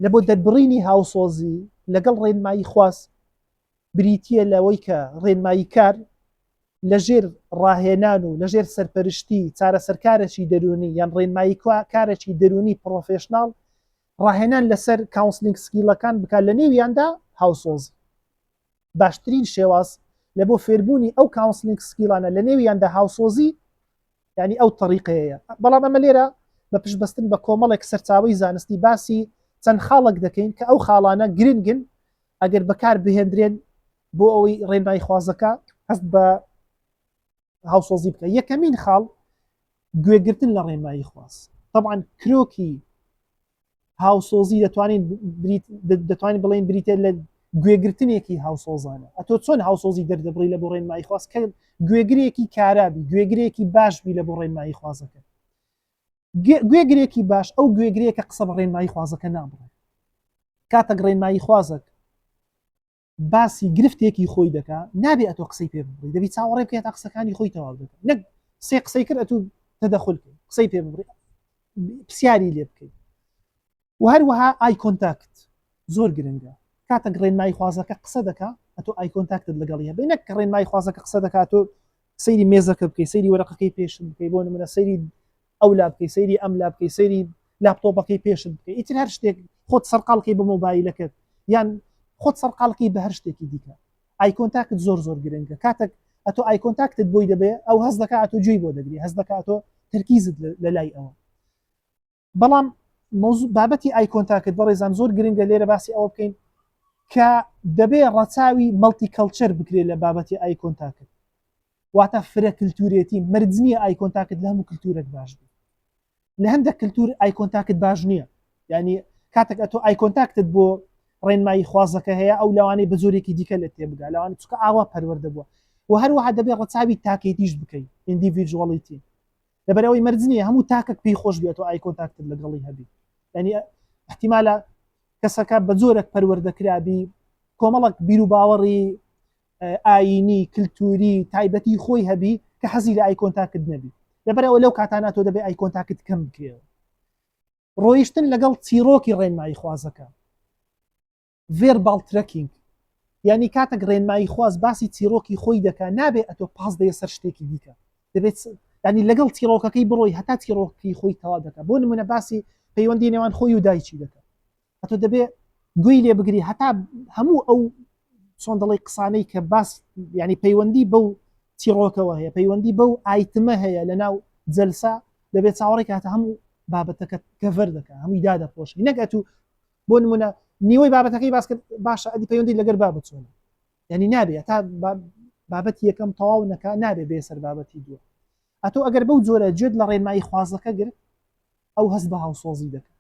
لە بۆ دەربڕینی هاوسۆزی لەگەڵ ڕێنمایی خواز بریتییە لەوەی کە ڕێنماییکار لەژێر ڕاهێنان و لەژێر سەرپەرشتی چارەسەرکارێکی دەروونی یان ڕێنماییکارێکی دەروونی professional ڕاهێنان لەسەر counseling skill ەکان بکات لە نێویاندا هاوسۆزی. باشترین شێواز لە بۆ فێربوونی ئەو counseling skill انە لە نێویاندا هاوسۆزی یعنی ئەو تەریقەیە. بەڵام ئەمە لێرە بە پشتبەستن بە کۆمەڵێک سەرچاوەی زانستی باسی چەند خاڵێک دەکەین کە ئەو خاڵانە گرنگن ئەگەر بەکار بهێندرێن بۆ ئەوەی ڕێنماییخوازەکە هەست بە هاوسۆزی بکە. یەکەمین خاڵ گوێگرتن لە ڕێنمایی خواز. طبعا کرۆکی هاوسۆزی دەتوانین دەتوانین بڵێین بریتە لە گوێگرتنێکی هاوسۆزانە. ئەتۆ چۆن هاوسۆزی دەردەبڕی لە بۆ ڕێنمایی خواز کە گوێگرێکی کارابی، گوێگرێکی باش بی لە بۆ ڕێنمایی خوازەکە. گوێگرێکی باش ئەو گوێگرەیە کە قسە بە ڕێنمایی خوازەکە نابڕێ. کاتێک ڕێنمایی خوازەک باسی گرفتێکی خۆی دەکا نابێ ئەتۆ قسەی پێ ببڕی، دەبی چاوەڕێ بکەی تا قسەکانی خۆی تەواو دەکا، نەک سێ قسەی کرد ئەتوو تەدەخول بکەی، قسەی پێ ببڕی، پرسیاری لێ بکەی. و هەروەها eye contact زۆر گرنگە، کاتێک ڕێنمایی خوازەکە قسە دەکا ئەتۆ eye contact ت لەگەڵی هەبێ، نەک کە ڕێنمایی خوازەکە قسە دەکا تۆ سەیری مێزەکە بکەی، سەیری وەرەقەکەی پێشت بکەی، بۆ نمونە سەیری ئەو لا بکەی، سەیری ئەم لا بکەی، سەیری لاپتۆپەکەی پێشت بکەی، ئیتر هەر شتێک خۆت سەرقاڵکەی بە مۆبایلەکەت یان خۆت سەرقاڵکەی بە هەر شتێکی دیکە. eye contact زۆر زۆر گرنگە، کاتێک ئەتۆ eye contact ت بۆی دەبێ ئەو هەست دەکا ئەتۆ گوێی بۆ دەگری، هەست دەکا ئەتۆ تەرکیزت لە لای ئەوە. بەڵام مەوزوع بابەتی eye contact بەڕێزان زۆر گرنگە لێرە باسی ئەوە بکەین کە دەبێ ڕەچاوی multiculture بکرێت لە بابەتی eye contact، واتە فرە کللتورێتی. مەرج نییە eye contact لە هەموو کللتورێک باش بێت، لە هەندێک کللتور eye contact باش نییە. یعنی کاتێک ئەتۆ eye contact ت بۆ ڕێنمایی خوازەکە هەیە ئەو لەوانەیە بە جۆرێکی دیکە لە تێبگا، لەوانەیە چونکە ئاوا پەروەردە بووە. و هەروەها دەبێت ڕەچاوی تاکێتیش بکەیت، individuality، لەبەرئەوەی مەرج نییە هەموو تاکەک پێی خۆش بێت و eye contact ت لەگەڵی هەبی. یعنی احتیمالە کەسەکە بە جۆرێک پەروەردە کرابی کۆمەڵک بیروباوەڕی ئایینی کللتوری تایبەتی خۆی هەبی کە حەزی لە eye contact نەبی. لەبەرئەوە لەو کاتانە تۆ دەبێ eye contact کەم بکرێەوە. ڕۆیشتن لەگەڵ چیرۆکی ڕێنمایی خوازەکە، verbal tracking، یانی کاتێک ڕێنمایی خواز باسی چیڕۆکی خۆی دەکا نابێ ئەتۆ پاس دەیە سەر شتێکی دیکە، دەبێت ینی لەگەڵ چیڕۆکەکەی بڕۆی هەتا چیڕۆکی خۆی تەوا دەکا. بۆ نمونە باسی پەیوەندی نێوان خۆی و دایکی دەکا، ئەتۆ دەبێ گوێی لێ بگری هەتا هەموو ئەو چۆن دەڵی قسانەی کە باس ینی پەیوەندی بەو چیڕۆکەوە هەیە، پەیوەندی بەو item ە هەیە لە ناو جەلسە، دەبێت چاوەڕێ کاتە هەموو بابەتەکە cover دەکا، هەمووی دادەپۆشی، نەک ئەتوو بۆ نمونە نیوەی بابەتەکەی باس کرد باشە ئەدی پەیوەندی لەگەر بابەت چۆنە؟ یعنی نابێ تا بابەتی یەکەم تەواو نەکا نابێ بێ سەر بابەتی دووە. ئەتۆ ئەگەر بەو جۆرە گوێت لە ڕێنمایی خوازەکە گرت ئەو هەست بە هاوسۆزی دەکات.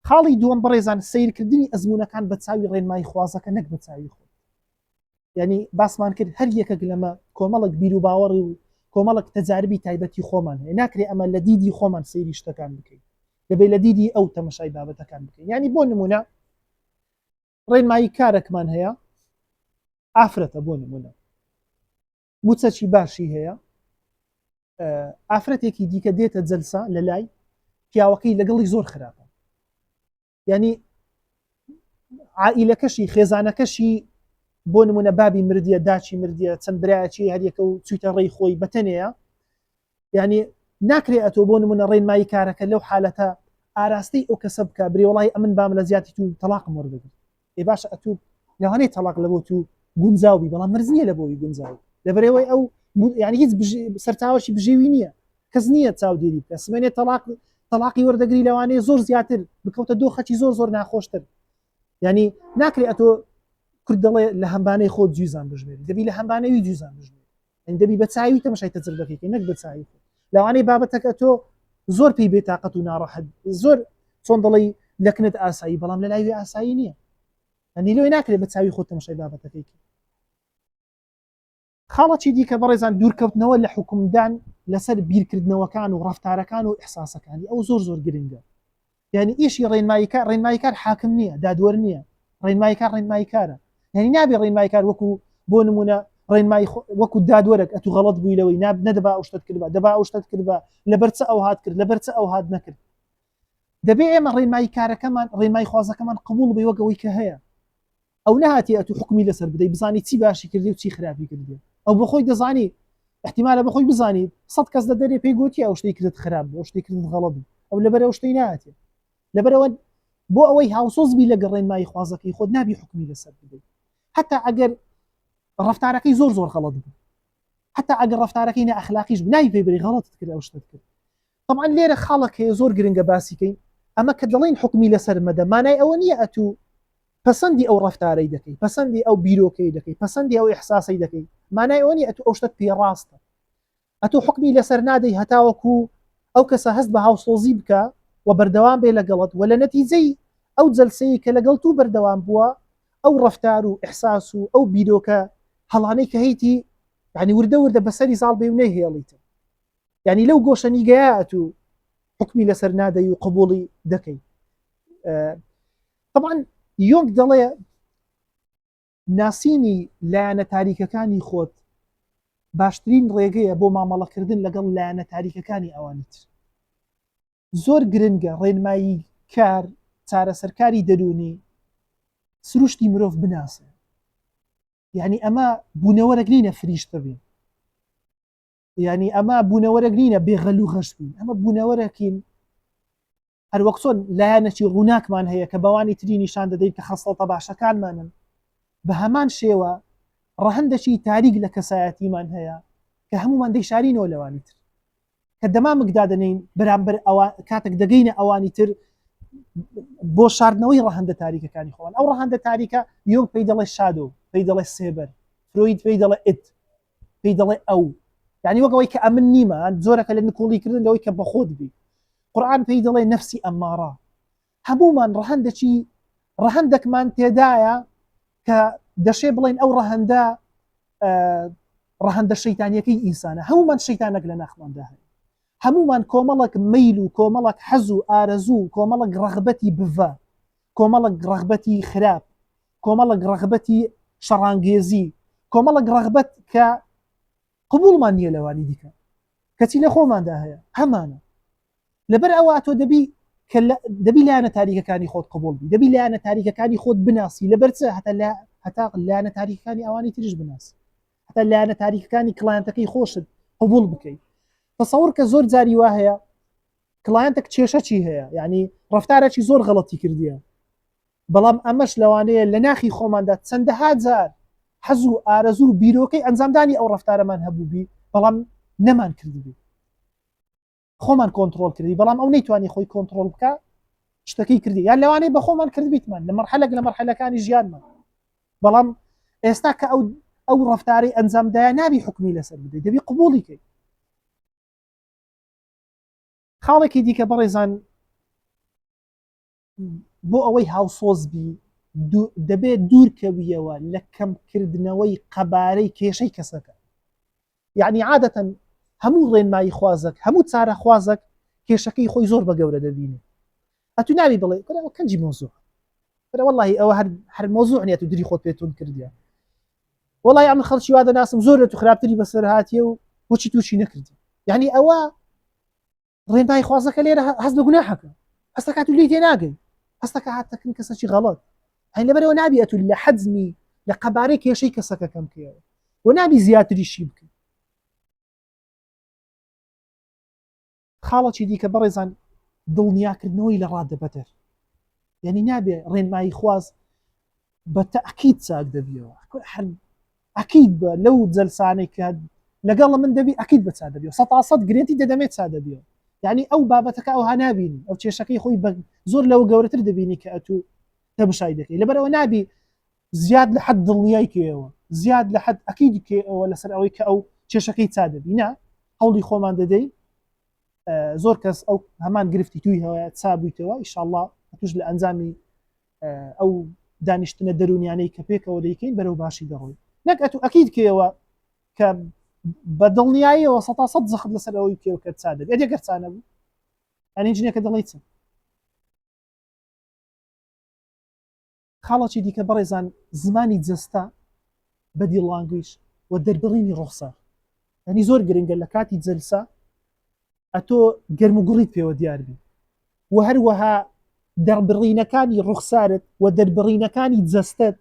خاڵی دووەم بەڕێزان سەیرکردنی ئەزمونەکان بە چاوی ڕێنمایی خوازەکە نەک بە چاوی خۆت. یعنی باسمان کرد هەر یەکێک لەمە کۆمەڵک بیر و باوەڕی و کۆمەڵک تەجاربی تایبەتی خۆمان هەیە، ناکرێ ئەمە لە دیدی خۆمان سەیری شتەکان بکەین، دەبێت لە دیدی ئەو تەمەشای بابەتەکان بکەین. یعنی بۆ نمونە ڕێنمایی کارێکمان هەیە ئافرەتە، بۆ نمونە موچەکی باشی هەیە، ئافرەتێکی دیکە دێتە جەلسە لە لای پیاوەکەی لەگەڵی زۆر خراپە، یعنی عائیلەکەشی خێزانەکەشی بۆ نمونە بابی مردیە، داچی مردیە، چەند برایەکی هەریەکە و چویتە ڕێی خۆی بەتەنەیە. یعنی ناکرێ ئەتۆ بۆ نمونە ڕێنمایی کارەکە لەو حالەتە ئاراستەی ئەو کەسە بکە برێ وەڵی ئەمن بام لە جیاتی تو تەلاقم وەردەگرت ئێ باشە ئەتوو لەوانەیە تەلاق لە بۆ تو گونجاو بی بەڵام مەرج نییە لە بۆی گونجاو لەبەرەوەی ئەو یعنی هیچ سەرچاوەشی بژێوی نییە کەس نییە چاودێری بکە سمێنێ تەلاق تەلاقی وەردەگری لەوانەیە زۆر زیاتر بکەوتە دۆخەکی زۆر زۆر ناخۆشتر یعنی ناکرێ ئەتۆ کورد دەڵێ لە هەمبانەی خۆت جوزان بژمێری دەبی لە هەمبانەوی جوزان بژمێری یعنی دەبی بە چاوی تەمەشای تەجربەکەی کەی نەک بە چاوی خۆت لەوانەیە بابەتەکە تۆ زۆر پێی بێتاقەت و ناڕەحەت زۆر چۆن دەڵێی لەکنت ئاسایی بەڵام لە لای ئاسایی نییە یعنی لۆی ناکرێت بە چاوی خۆت تەمەشای بابەتەکەی کەی خاڵەکی دیکە بەڕێزان دوورکەوتنەوە لە حکومدان لەسەر بیرکردنەوەکان و ڕفتارەکان و ئیحساسەکانی ئەو زۆر زۆر گرنگە یعنی ئیشی ڕێنماییکار ڕێنماییکار حاکم نییە دادوەر نییە ڕێنماییکار ڕێنماییکارە یعنی نابێ ڕێنماییکار وەکو بۆ نمونە ڕێنمایی وەکو دادوەرێک ئەتو غەڵەت بووی لەوەی ناب نەدەبا ئەو شتت کردبا دەبا ئەو شتت کردبا لەبەر چ ئەو هات کرد لەبەر چ ئەو هات نەکرد دەبێ ئێمە ڕێنمایی کارەکەمان ڕێنمایی خوازەکەمان قبوڵ بێ وەک ئەوەی کە هەیە ئەو نەهاتی ئەتو حکومی لەسەر بدەی بزانی چی باشی کردی و چی خراپی کردی ئەو بەخۆی دەزانی احتیمالە بەخۆی بزانی سە کەس لە دەرێ پێی گوتی ئەو شتەی کردت خراپ بوو شتەی کردت غەڵەت بوو ئەو لەبەر ئەو شتەی نهاتێ لەبەرەوە بۆ ئەوەی هاوسۆز بی لەگەڵ ڕێنمایی خوازەکەی خۆت نابی حکومی لەسەر بدەیت حتا ئەگەر ڕفتارەکەی زۆر زۆر غەڵەت بوو حتا ئەگەر ڕفتارەکەی نەئەخلاقیش بوو نابی پێی بری غەڵەتت کرد ئەو شتت کرد طبعا لێرە خاڵک هەیە زۆر گرنگە باسی کەین ئەمە کە دەڵێین حوکمی لەسەر مەدە مانای ئەوە نییە ئەتوو پەسەندی ئەو ڕەفتارەی دەکەی پەسەندی ئەو بیرۆکەی دەکەی پەسەندی ئەو ئیحساسەی دەکەی مانای ئەوە نییە ئەتوو ئەو شتەت پێ ڕاستە ئەتوو حوکمی لەسەر نادەی هەتاوەکو ئەو کەسە هەست بە هاوسۆزی بکە و بەردەوام بێ لەگەڵت و لە نەتیجەی ئەو جەلسەیە کە لەگەڵ تو بەردەوام بووە ئەو ڕەفتار و ئیحساس و ئەو بیرۆکە هەڵانەی کە هەیتی یعنی وردە وردە بەسەری زاڵ بێ و نەیهێڵیتن یانی لەو گۆشە نیگەیە ئەتوو حکمی لەسەر نادەی و قبوڵی دەکەی طبعا یۆنگ دەڵێ ناسینی لایەنە تاریکەکانی خۆت باشترین ڕێگەیە بۆ مامەڵەکردن لەگەڵ لایەنە تاریکەکانی ئەوانی تر زۆر گرنگە ڕێنمایی کار چارەسەرکاری دەروونی سروشتی مرۆڤ بناسێ یعنی ئەمە بوونەوەرەک نینە فریشتە بین یانی ئەمە بوونەوەرێک نینە بێ غەل و غەش بین ئەمە بوونەوەرەکین هەروەک چۆن لایەنەکی ڕووناکمان هەیە کە بەوانی تری نیشان دەدەین کە خەسڵەتە باشەکانمانن بە هەمان شێوە ڕەهەندەکی تاریک لە کەسایەتیمان هەیە کە هەمومان دەیشارینەوە لەوانی تر کە دەمامک دادەنین بەرامبەر ئەوە کاتێک دەگەینە ئەوانی تر بۆ شاردنەوەی ڕەهەندە تاریکەکانی خۆمان ئەو ڕەهەندە تاریکە یۆنگ پێی دەڵێ shadow پێی دەڵێ سێبەر فرۆید پێی دەڵێ id پێی دەڵێ ئەو یعنی وەک ئەوەی کە ئەمن نیمە جۆرەکە لە نکوڵی کردن لەوەی کە بەخۆت بی قورآن پێی دەڵێ نەفسی ئەممارە هەمومان ڕەهەندێکی ڕەهەندێکمان تێدایە کە دەشێ بڵین ئەو ڕەهەندە ڕەهەندە شەیتانیەکەی ئینسانە هەمومان شەیتانێک لە ناخماندا هەیە هەمومان کۆمەڵک مەیل و کۆمەڵک حەز و ئارەزوو و کۆمەڵک ڕەغبەتی بڤە کۆمەڵک ڕەغبەتی خراپ کۆمەڵک ڕەغبەتی شەڕانگێزی، کۆمەڵک ڕەغبەت کە قبوڵمان نییە لەوانی دیکە، کەچی لە خۆماندا هەیە، هەمانە. لەبەر ئەوە تۆ دەبی کە دەبی لایەنە تاریکەکانی خۆت قبوڵ بی، دەبی لایەنە تاریکەکانی خۆت بناسی، لەبەر چ هەتا لە هەتا لایەنە تاریکەکانی ئەوانی تریش بناسی، هەتا لایەنە تاریکەکانی client ەکەی خۆشت قبوڵ بکەی. تەسەور کە زۆر جاری وا هەیە client ێک کێشەکی هەیە، یعنی ڕەفتارێکی زۆر غەڵەتی کردیە، بەڵام ئەمەش لەوانەیە لە ناخی خۆماندا چەندەها جار حەز و ئارەزوو و بیرۆکەی ئەنجامدانی ئەو ڕەفتارەمان هەبووبی بەڵام نەمان کردبی خۆمان کۆنتڕۆڵ کردی بەڵام ئەو نەیتوانی خۆی کۆنتڕۆڵ بکە شتەکەی کردی یان لەوانەیە بە خۆمان کردبیتمان لە مەرحەلێک لە مەرحەلەکانی ژیانمان بەڵام ئێستا کە ئەو ئەو ڕەفتارەی ئەنجامدایە نابی حکومی لەسەر بدەیت دەبی قبوڵی کەی خاڵێکی دیکە بەڕێزان بۆ ئەوەی هاوسۆز بی دەبێت دوورکەویەوە لە کەمکردنەوەی قەبارەی کێشەی کەسەکە یعنی عادەتەن هەموو ڕێنمایی خوازەک هەموو چارەخوازەک کێشەکەی خۆی زۆر بە گەورە دەبینێ ئەتو ناوی بڵێ کورە کەنجی مۆزوع کورە واللهی ئەوە هەر هەر مۆزوع نیە تو دری خۆت پێتون کردیە وەڵی ئەمن خەڵکی وا دەناسم زۆر لە تو خراپتری بەسەر هاتیە و بۆچی تووشی نەکردی یعنی ئەوە ڕێنمایی خوازەکە لێرە هەست بە گوناحەکە هەستەکات و لێی تێناگەی هەستەکە هاتەکن کەسەکی غەڵەت هەی لەبەرەوە نابی ئەتو لە حەجمی لە قەبارەی کێشەی کەسەکە کەم بکەیەوە و نابی زیاتریشی بکەی. خاڵەکی دیکە بەڕێزان دڵنیاکردنەوەی لە ڕادەبەدەر یعنی نابێ ڕێنمایی خواز بە تەئکید چاک دەبیەوە هەر ئەکید بە لەو جەلسانەی کە لەگەڵ من دەبی ئەکید بە چا دەبیەوە سە سەد گرێنتی دەدەمێت چا دەبیەوە یعنی ئەو بابەتەکە ئەوها نابینی ئەو کێشەکەی خۆی بە زۆر لەوە گەورەتر دەبینی کە ئەتوو تەمشای دەکەی لەبەرەوە نابی زیاد لە حەد دڵنیای کەیەوە زیاد لە حەد ئەکید کەیەوە لەسەر ئەوەی کە ئەو کێشەکەی چا دەبی نا هەوڵی خۆمان دەدەین زۆر کەس ئەو هەمان گرفتی توی هەیە چا بوویتەوە ئیشاءاللە توش لە ئەنجامی ئەو دانیشتنە دەرونیانەی کە پێکەوە دەیکەین بەرەو باشی دەڕۆی نەک ئەتو ئەکید کەیەوە کە بە دڵنیاییەوە سە سە زەخت لەسەر ئەوەی کێو کە چا دەبێت ئەگەر چا نەبوو ئەنی جنێکە دەڵی چ خاڵەکی دیکە بەڕێزان زمانی جەستە body language و دەربڕینی ڕوخسار یعنی زۆر گرنگە لە کاتی جەلسە ئەتۆ گەرم و گوڕیت پێوە دیار بی و هەروەها دەربڕینەکانی ڕوخسارت و دەربڕینەکانی جەستەت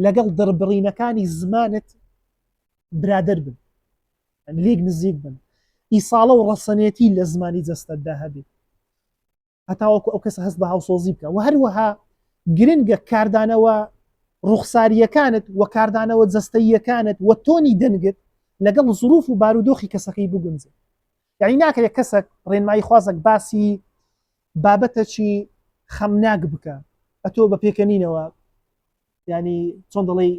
لەگەڵ دەربڕینەکانی زمانت برادەر بن لێک نزیک بن ئیساڵە و ڕەسەنێتی لە زمانی جەستەتدا هەبێت هەتاوەکو ئەو کەسە هەست بە هاوسۆزی بکە و هەروەها گرنگە کاردانەوە ڕوخساریەکانت و کاردانەوە جەستەییەکانت و تۆنی دەنگت لەگەڵ زروف و بارودۆخی کەسەکەی بگونجێ یعنی ناکرێت کەسێک ڕێنمایی خوازێک باسی بابەتەکی خەمناک بکە ئەتۆ بە پێکەنینەوە ینی چۆن دەڵێی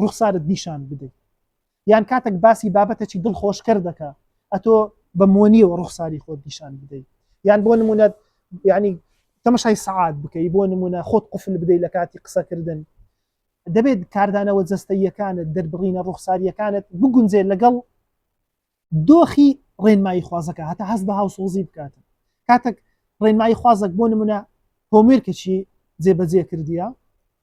ڕوخسارت نیشان بدەیت یان کاتێک باسی بابەتێکی دڵخۆشکەر دەکا ئەتۆ بە مۆنیەوە ڕوخساری خۆت نیشان بدەیت یان بۆ نمونە ینی تەمەشای سەعات بکەی بۆ نمونە خۆت قفل بدەیت لە کاتی قسەکردن دەبێت کاردانەوە جەستەییەکانت دەربڕینە ڕوخساریەکانت بگونجێت لەگەڵ دۆخی ڕێنمایی خوازەکە هەتا هەست بە هاوسۆزی بکات کاتێک ڕێنمایی خوازێک بۆ نمونە homework ێکی جێبەجێ کردیە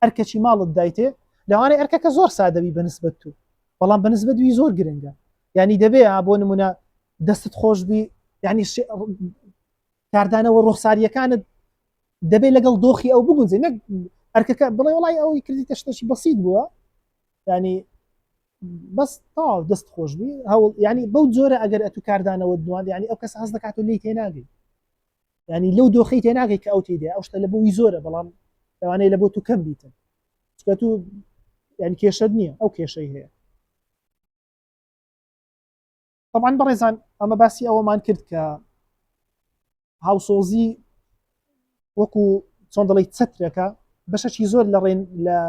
ئەرکەکی ماڵت دایتێ لەوانەیە ئەرکەکە زۆر سادەبی بەنسبەت تو بەڵام بەنسبەت وی زۆر گرنگە ینی دەبێ بۆ نمونە دەستت خۆش بی ینی کاردانەوە ڕۆخساریەکانت دەبێت لەگەڵ دۆخی ئەو بگونجێ نەک ئەرکەکە بڵێ وڵی ئەوی کردیتە شتێکی بەسییت بووە ینی بەس تەواو دەست خۆشبی هەوڵ ینی بەو جۆرە ئەگەر ئەتو کاردانەوە دوان ینی ئەو کەس هەز دەکات و لی تێناگەی ینی لەو دۆخی تێناگەی کە ئەو تێدا ئەو شتە لە بۆی زۆرە بەڵام لەوانەیە لە بۆ تو کەم بیتن چکە تو ینی کێشت نییە ئەو کێشەی هەیە طبعا بەڕێزان ئەمە باسی ئەوەمان کرد کە هاوسۆزی وەکو چۆن دەڵی چەترەکە بەشەکی زۆر لە ڕێن لە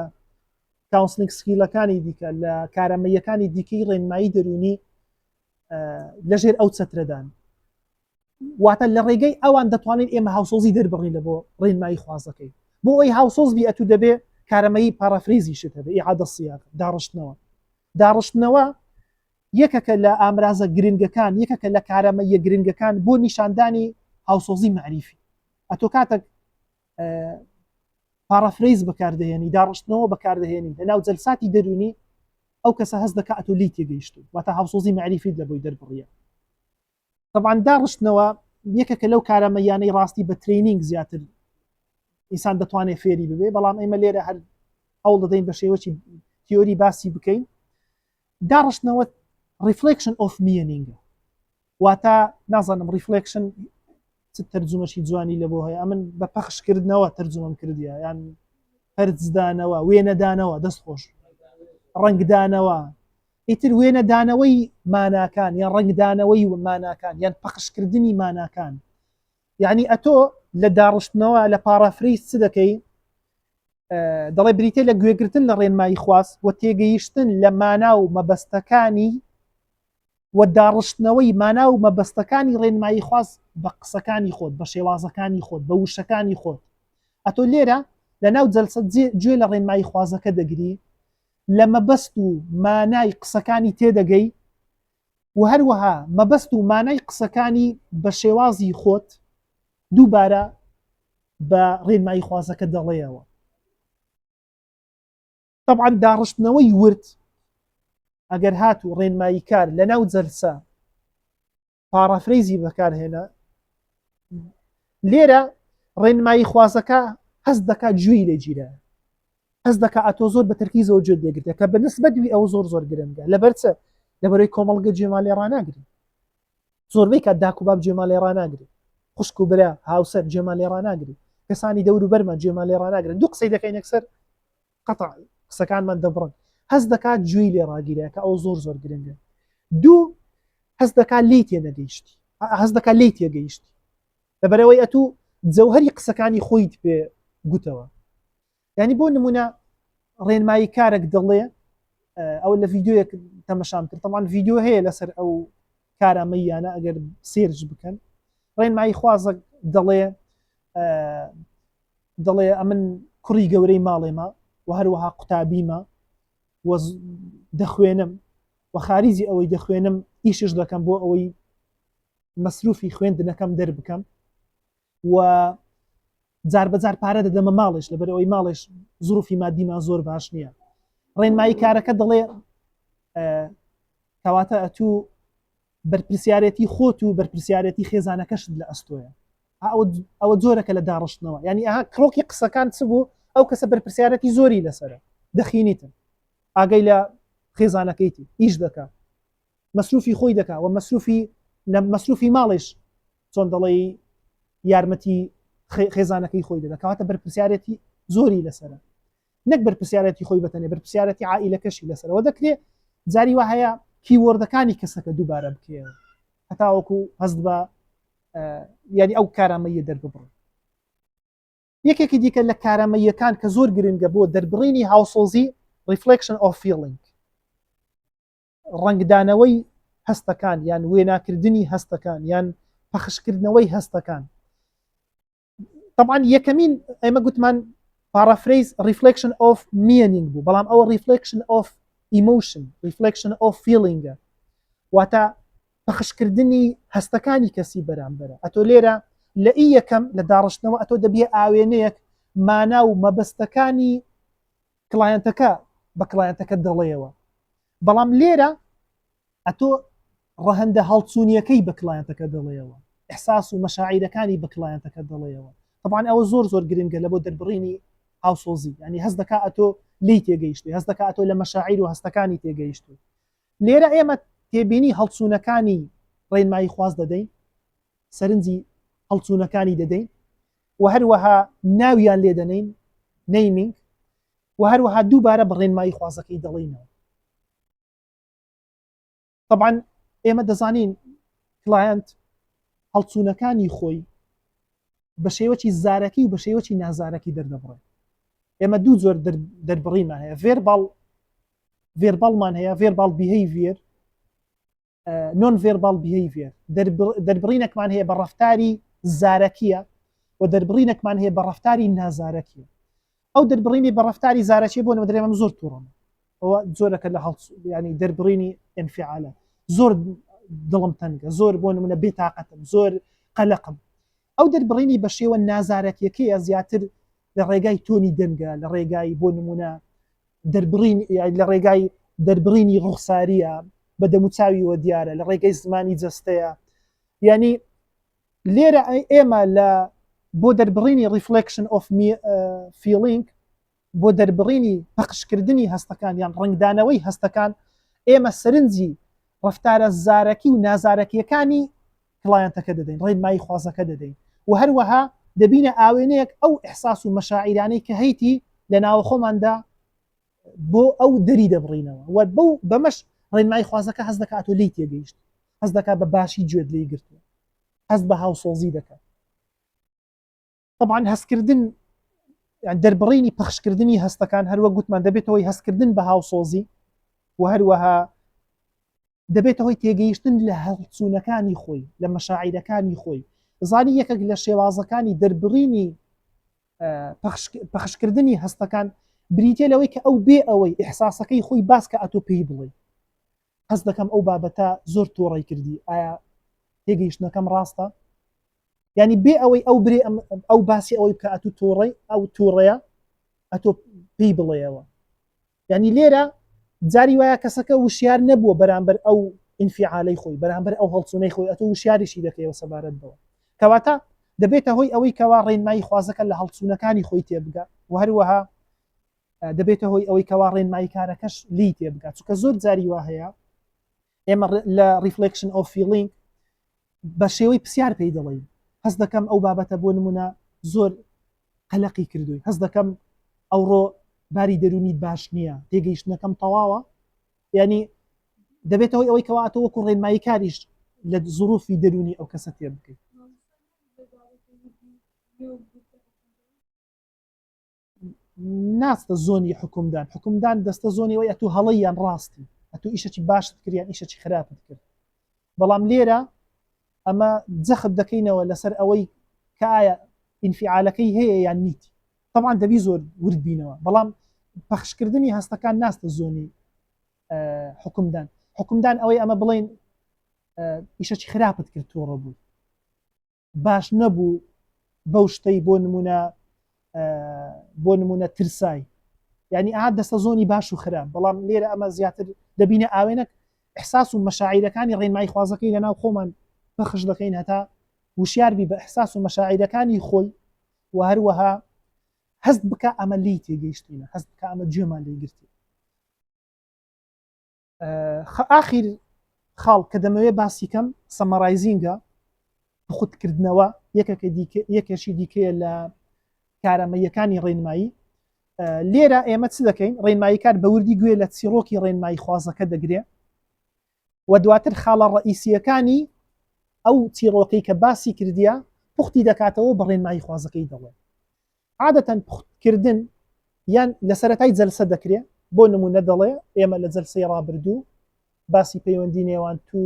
counseling skill ەکانی دیکە لە کارامەیەکانی دیکەی ڕێنمایی دەرونی لەژێر ئەو چەترەدان واتە لە ڕێگەی ئەوان دەتوانین ئێمە هاوسۆزی دەربڕین لە بۆ ڕێنمایی خوازەکەی بۆ ئەوی هاوسۆز بی ئەتو دەبێ کارەمەیی paraphrase یشت هەبێ ئیعادە سیاق داڕشتنەوە داڕشتنەوە یەکەکە لە ئامرازە گرنگەکان، یەکەکە لە کارامەییە گرنگەکان بۆ نیشاندانی هاوسۆزی مەعریفی. ئەتۆ کاتەک paraphrase بەکاردەهێنی، داڕشتنەوە بەکاردەهێنی لەناو جەلساتی دەروونی، ئەو کەسە هەست دەکا ئەتۆ لێی تێگەیشتووی، واتە هاوسۆزی مەعریفیت لە بۆی دەربڕیە. تەبعەن داڕشتنەوە یەکێکە لەو کارامەییانەی ڕاستی بە training زیاتر ئینسان دەتوانێت فێری ببێ، بەڵام ئێمە لێرە هەر هەوڵ دەدەین بە شێوەی تیۆری باسی بکەین. داڕشتنەوە reflection of meaning ە واتە نازانم reflection چ تەرجومەشی جوانی لە بۆ هەیە ئەمن بە پەخشکردنەوە تەرجومەم کردیە یان پەرچدانەوە وێنەدانەوە دەست خۆش ڕەنگدانەوە ئیتر وێنەدانەوەی ماناکان یان ڕەنگدانەوەی ماناکان یان پەخشکردنی ماناکان یعنی ئەتۆ لە داڕشتنەوە لە paraphrase چ دەکەی دەڵێ بریتە لە گوێگرتن لە ڕێنمایی خواست و تێگەیشتن لە مانا و مەبەستەکانی و داڕشتنەوەی مانا و مەبەستەکانی ڕێنمایی خواست بە قسەکانی خۆت بە شێوازەکانی خۆت بە وشەکانی خۆت ئەتۆ لێرە لە ناو جەلسە گوێ لە ڕێنمایی خوازەکە دەگری لە مەبەست و مانای قسەکانی تێدەگەی و هەروەها مەبەست و مانای قسەکانی بە شێوازی خۆت دووبارە بە ڕێنمایی خوازەکە دەڵێیەوە. تەبعەن داڕشتنەوەی ورد ئەگەر هاتوو ڕێنماییکار لەناو جەلسە paraphrase ی بەکارهێنا لێرە ڕێنمایی خوازەکە هەست دەکات گوێی لێ گیرایە هەست دەکا ئەتۆ زۆر بە تەرکیزەوە گوێت لێگرتە کە بە نسبەت وی ئەوە زۆر زۆر گرنگە لەبەر چ لەبەرەی کۆمەڵگە گوێمان لێ ڕاناگرین. زۆربەی کات داک و باب گوێمان لێ ڕاناگرێ، خوشک و برا، هاوسەر گوێمان لێ ڕاناگرێ، کەسانی دەوروبەرمان گوێمان لێ ڕاناگرن، دوو قسەی دەکەین یەکسەر قەتع قسەکانمان دەبڕن، هەست دەکات گوێی لێ ڕاگیرا کە ئەوە زۆر زۆر گرنگە. دوو هەست دەکات لێی تێنەگەیشتی، هەست دەکات لێی تێگەیشتی، لەبەرئەوەی ئەتوو جەوهەری قسەکانی خۆیت پێ گوتەوە. یانی بۆ نمونە ڕێنمایی کارێک دەڵێ ئەو لە ڤیددیوەک تەمەشام کرد تەمان ڤیددیو هەیە لەسەر ئەو کارامەییانە ئەگەر search بکەن ڕێنمایی خوازە دەڵێ دەڵێ ئەمن کوڕی گەورەی ماڵێمە و هەروەها قوتابیمە و دەخوێنم و خاریجی ئەوەی دەخوێنم ئیشش دەکەم بۆ ئەوەی مەسروفی خوێندنەکەم دەربکەم و جار بەجار پارە دەدەمە ماڵێش لەبەر ئەوەی ماڵێش زروفی مادیمان زۆر باش نییە ڕێنمایی کارەکە دەڵێ کەواتە ئەتوو بەرپرسیارەتی خۆت و بەرپرسیارەتی خێزانەکەشت لە ئەستۆیە ئەوە جۆرەکە لە داڕشتنەوە ینی ئەها کرۆکی قسەکان چ بوو ئەو کەسە بەرپرسیارەتی زۆری لەسرە دەخینیتن ئاگەی لە خێزانەکەیتی ئیش دەکا مەسروفی خۆی دەکا و مەسروفی لە مەسروفی ماڵیش چۆن دەڵێی یارمەتی خێزانەکەی خۆی دەدا کەواتە بەرپرسیارەتی زۆری لەسرە نەک بەرپرسیارەتی خۆی بەتەنێ بەرپرسیارەتی عائیلەکەشی لەسەرەوە دەکرێت جاری وا هەیە keyword ەکانی کەسەکە دووبارە بکەیەوە هەتاوەکو هەست بە یعنی ئەو کارامەیە دەرببڕن یەکێکی دیکە لە کارامەییەکان کە زۆر گرنگە بۆ دەربڕینی هاوسۆزی reflection of feeling ڕەنگدانەوەی هەستەکان یان وێناکردنی هەستەکان یان پەخشکردنەوەی هەستەکان طبعا یەکەمین ئێمە گوتمان paraphrase reflection of meaning بوو بەڵام ئەوە reflection of emotion reflection of feeling ە واتە پەخشکردنی هەستەکانی کەسی بەرامبەرە ئەتۆ لێرە لە ئی یەکەم لە داڕشتنەوە ئەتۆ دەبیە ئاوێنەیەک مانا و مەبەستەکانی client ەکە بە client ەکە دەڵێیەوە بەڵام لێرە ئەتۆ ڕەهەندە هەڵچوونیەکەی بە client ەکە دەڵێیەوە ئیحساس و مەشاعیرەکانی بە client ەکە دەڵێیەوە طبعا ئەوە زۆر زۆر گرنگە لە بۆ دەربڕینی هاوسۆزی ینی هەست دەکا ئەتۆ لی تێگەیشتوی هەست دەکا ئەتۆ لە مەشاعیر و هەستەکانی تێگەیشتوی لێرە ئێمە تێبینی هەڵچوونەکانی ڕێنمایی خواز دەدەین سەرنجی هەڵچوونەکانی دەدەین و هەروەها ناویان لێ دەنین naming و هەروەها دووبارە بە ڕێنمایی خوازەکەی دەڵێینەوە. طبعا ئێمە دەزانین client هەڵچوونەکانی خۆی بە شێوەی زارەکی و بە شێوەی نازارەکی دەردەبڕێت. ئێمە دوو جۆر دەربڕینمان هەیە verbal verbal مان هەیە verbal behavior non verbal behavior دەربڕینێکمان هەیە بە ڕەفتاری زارەکیە و دەربڕینێکمان هەیە بە ڕەفتاری نازارەکیە ئەو دەربڕینی بە ڕەفتاری زارەکی بۆ نمە دەرێمە زۆر تووڕم ئەوە جۆرەکە لە هەڵ ینی دەربڕینی ئینفعالە زۆر دڵم تەنگە زۆر بۆ نمونە بێتاقەتم زۆر قەلەقم ئەو دەربڕینی بە شێوە نازارەکیەکەیە زیاتر لە ڕێگای تۆنی دەنگە لە ڕێگای بۆ نمونە دەربڕین لە ڕێگای دەربڕینی ڕوخساریە بە دەموچاویوە دیارە لە ڕێگەی زمانی جەستەیە یعنی لێرە ئێمە لە بۆ دەربڕینی reflection of feeling بۆ دەربڕینی پەخشکردنی هەستەکان یان ڕەنگدانەوەی هەستەکان ئێمە سەرنجی ڕەفتارە زارەکی و نازارەکیەکانی client ەکە دەدەین ڕێنمایی خوازەکە دەدەین و هەروەها دەبینە ئاوێنەیەک ئەو ئیحساس و مەشاعیرانەی کە هەیتی لە ناوەخۆماندا بۆ ئەو دەری دەبڕینەوە و بەو بەمەش ڕێنمایی خوازەکە هەست دەکات و لێی تێگەیشت هەست دەکات بە باشی گوێت لێی گرتووە هەست بە هاوسۆزی دەکات طبعا هەستکردن دەربڕینی پەخشکردنی هەستەکان هەروە گوتمان دەبێتەوەی هەستکردن بە هاوسۆزی و هەروەها دەبێتە هۆی تێگەیشتن لە هەڵچوونەکانی خۆی، لە مەشاعیرەکانی خۆی. زانی یەکێک لە شێوازەکانی دەربڕینی پەخشکردنی هەستەکان بریتیە لەوەی کە ئەو بێ ئەوەی ئیحساسەکەی خۆی باس کە ئەتۆ پێی بڵێی هەست دەکەم ئەو بابەتە زۆر توڕەی کردی ئایا تێگەیشتنەکەم ڕاستە؟ یعنی بێ ئەوەی ئەو برێ ئەو باسی ئەوەی بکە ئەتو توڕەی ئەو توڕەیە ئەتۆ پێی بڵێەوە یانی لێرە جاری وایە کەسەکە وشیار نەبووە بەرامبەر ئەو ئینفیعالەی خۆی بەرامبەر ئەو هەڵچوونەی خۆی ئەتۆ وشیاریشی دەکەیەوە سەبارەت بەوە کەواتە دەبێتە هۆی ئەوەی کەوا ڕێنمایی خوازەکە لە هەڵچوونەکانی خۆی تێبگا و هەروەها دەبێتە هۆی ئەوەی کەوا ڕێنمایی کارەکەش لی تێبگات چونکە زۆر جاری وا هەیە ئێمە لە reflection of feeling. بە شێوەی پرسیار پێی دەڵێین هەست دەکەم ئەو بابەتە بۆ نمونە زۆر قەلەقی کردووی هەست دەکەم ئەوڕۆ باری دەرونیت باش نییە تێگەیشتنەکەم تەواوە ینی دەبێتەوەی ئەوەی کەوا تۆ وەکو ڕێنمایی کاریش لە زروفی دەرونی ئەو کەسە تێ بکەیت. ناچتە زۆنی حکومدان حکومدان دەستە زۆنی ئەوەی ئەتوو هەڵەی یان ڕاستی ئەتوو ئیشەکی باشت کرد یان ئیشەکی خراپت کرد بەڵام لێرە ئەمە جەخت دەکەینەوە لەسەر ئەوەی کە ئایا ئینفعالەکەی هەیە یان نیت طبعا دەبی زۆر ورد بینەوە بەڵام پەخشکردنی هەستەکان ناستە زۆنی حکومدان حکومدان ئەوەی ئەمە بڵین ئیشەکی خراپت کرد تۆڕە بوو باش نەبوو بەو شتەی بۆ نمونە بۆ نمونە ترسای یعنی ئا دەستە زۆنی باش و خراپ بەڵام لێرە ئەمە زیاتر دەبینە ئاوێنەک احساس و مەشاعیرەکانی ڕێنمایی خوازەکەی لەناو خۆمان پەخش دەکەین هەتا وشیار بی بە احساس و مەشاعیرەکانی خۆی و هەروەها هەست بکە ئەمە لی تێگەیشتینە هەست بکە ئەمە گوێمان لێ گرتی ئاخیر خاڵ کە دەمەوێت باسی کەم summarizing ە پوختکردنەوە یەکەکە دیکە یەکێکی دیکەیە لە کارامەیەکانی ڕێنمایی لێرە ئێمە چ دەکەین ڕێنماییکار بە وردی گوێ لە چیڕۆکی ڕێنمایی خوازەکە دەگرێ و دواتر خاڵە ڕئیسیەکانی ئەو چیڕۆکەی کە باسی کردیە پوختی دەکاتەوە بە ڕێنمایی خوازەکەی دەڵێ عادەتەن پوختکردن یان لە سەرەتای جەلسە دەکرێ، بۆ نموونە دەڵێ ئێمە لە جەلسەی ڕابردوو باسی پەیوەندی نێوان تو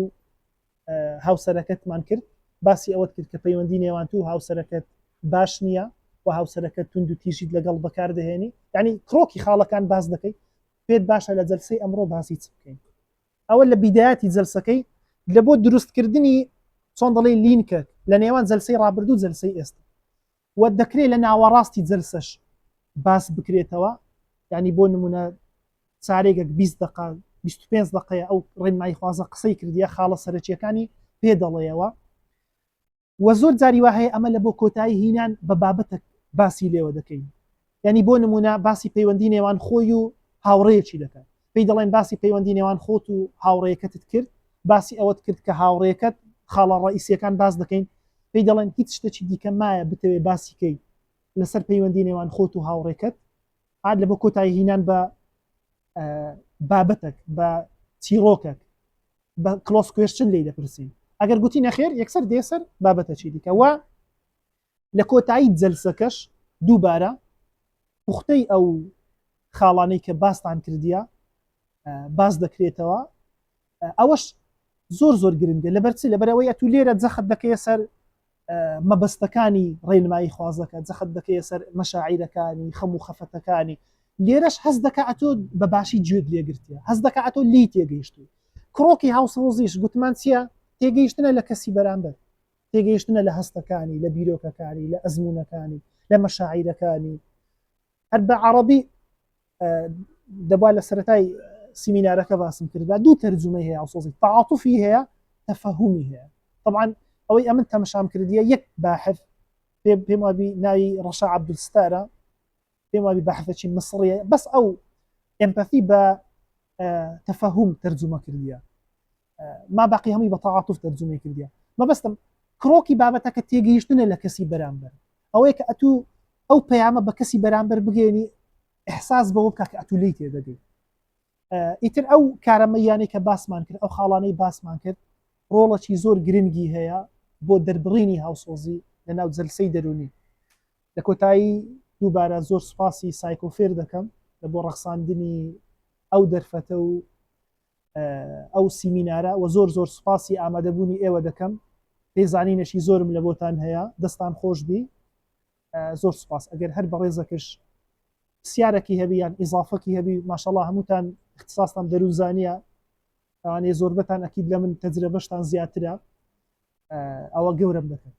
هاوسەرەکەتمان کرد، باسی ئەوەت کرد کە پەیوەندی نێوان تو هاوسەرەکەت باش نییە و هاوسەرەکەت توند و تیژیت لەگەڵ بەکار دەهێنی، یعنی کرۆکی خاڵەکان باس دەکەی، پێت باشە لە جەلسەی ئەمڕۆ باسی چ بکەین؟ ئەوە لە بیدایەتی جەلسەکەی لە بۆ دروستکردنی چۆن دەڵێی لینکێک لە نێوان جەلسەی ڕابردوو جەلسەی ئێستا. وە دەکرێ لە ناوەڕاستی جەلسەش باس بکرێتەوە یانی بۆ نمونە چارێگەک 20 دقە 25 دقەیە ئەو ڕێنمایی خوازە قسەی کردیە خاڵە سەرەکیەکانی پێ دەڵێیەوە وە زۆر جاری وا هەیە ئەمە لە بۆ کۆتایی هینان بە بابەتەک باسی لێوە دەکەین یانی بۆ نمونە باسی پەیوەندی نێوان خۆی و هاوڕێیەکی دەکات پێی دەڵێن باسی پەیوەندی نێوان خۆت و هاوڕێیەکەتت کرد باسی ئەوەت کرد کە هاوڕێکەت خاڵە ڕئیسیەکان باس دەکەین پێی دەڵێن هیچ شتێکی دیکە مایە بتەوێ باسی کەی لەسەر پەیوەندی نێوان خۆت و هاوڕێکەت ئاد لە بۆ کۆتایی هینان بە بابەتێک بە چیرۆکێک بە close question لی دەپرسین ئەگەر گوتی نەخێر یەکسەر دێسەر بابەتە چی دیکە وە لە کۆتایی جەلسەکەش دووبارە پوختەی ئەو خاڵانەی کە باستان کردیە باس دەکرێتەوە ئەوەش زۆر زۆر گرنگە لەبەر چی لەبەرەوەی ئەتوو لێرە جەخت دەکەیە سەر مەبەستەکانی ڕێنمایی خوازەکە جەخت دەکەیە سەر مەشاعیرەکانی خەم و خەفەتەکانی لێرەش هەست دەکا ئەتۆ بە باشی گوێت لێگرتیە هەست دەکا ئەتۆ لی تێگەیشتووی کڕۆکی هاوسۆزیش گوتمان چییە تێگەیشتنە لە کەسی بەرامبەر تێگەیشتنە لە هەستەکانی، لە بیرۆکەکانی، لە ئەزموونەکانی، لە مەشاعیرەکانی. هەر بە عەڕەبی دەبا لە سەرەتای سیمینارەکە باسم کردبا دوو تەرجومەی هەیە هاوسۆزی تەعاتوفی هەیە تەفەهومی هەیە طبعا ئەوەی ئەمن تەمەشام کردیە یەک باحث پێم وابی ناوی ڕەشا عەبدولستارە پێم وابی باحثێکی مسڕیە بەس ئەو empathy بە تەفەهوم تەرجومە کردیە ما باقی هەمووی بە تەعاتوف تەرجومەی کردیە مەبەستم کرۆکی بابەتەکە تێگەیشتنە لە کەسی بەرامبەر ئەوەیە کە ئەتوو ئەو پەیامە بە کەسی بەرامبەر بگەێنی احساس بەوە بکە کە ئەتوو لی تێدەگەی ئیتر ئەو کارەمەیانەی کە باسمان کرد ئەو خاڵانەی باسمان کرد ڕۆڵەکی زۆر گرنگی هەیە بۆ دەربڕینی هاوسۆزی لە ناو جەلسەی دەرونی لە کۆتایی دووبارە زۆر سوپاسی سایکۆفێر دەکەم لە بۆ ڕەخساندنی ئەو دەرفەتە و ئەو سیمینارە وە زۆر زۆر سوپاسی ئامادەبوونی ئێوە دەکەم پێزانینەشی زۆرم لە بۆتان هەیە دەستان خۆش بی زۆر سوپاس ئەگەر هەر بەڕێزەکەش پرسیارەکی هەبی یان ئیزافەکی هەبی ماشەڵا هەمووتان اختصاصتان دەروونزانیە ئەوانەیە زۆربەتان ئەکید لە من تەجرەبەشتان زیاترە ئەوە گەورەم دەکەن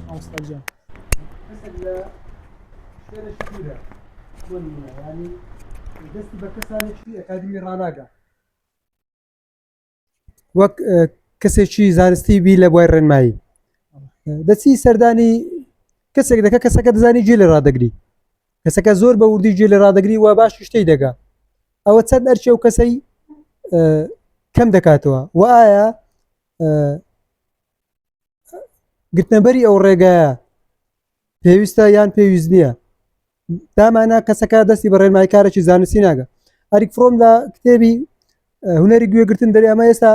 مامۆستا گیان کەسێک لە شوێنێکی دوورە بۆ نمونە ینی دەستی بە کەسانێکی ئەکادمی ڕناگە وەک کەسێکی زانستی بی لە بوای ڕێنمایی دەچی سەردانی کەسێک دەکە کەسەکە دەزانی گوێ لێ ڕدەگری کەسەکە زۆر بە وردی گوێ لێ ڕدەگری و باش شتەی دەگا. ئەوە چەند ئەرکی ئەو کەسەی کەم دەکاتەوە و ئایا گرتنەبەری ئەو ڕێگایە پێویستە یان پێویست نییە دامانە کەسەکە دەستی بە ڕێنمایکارێکی زانستی ناگە ئەریک فرۆم لە کتێبی هونەری گوێگرتن دەری ئەمە ئێستا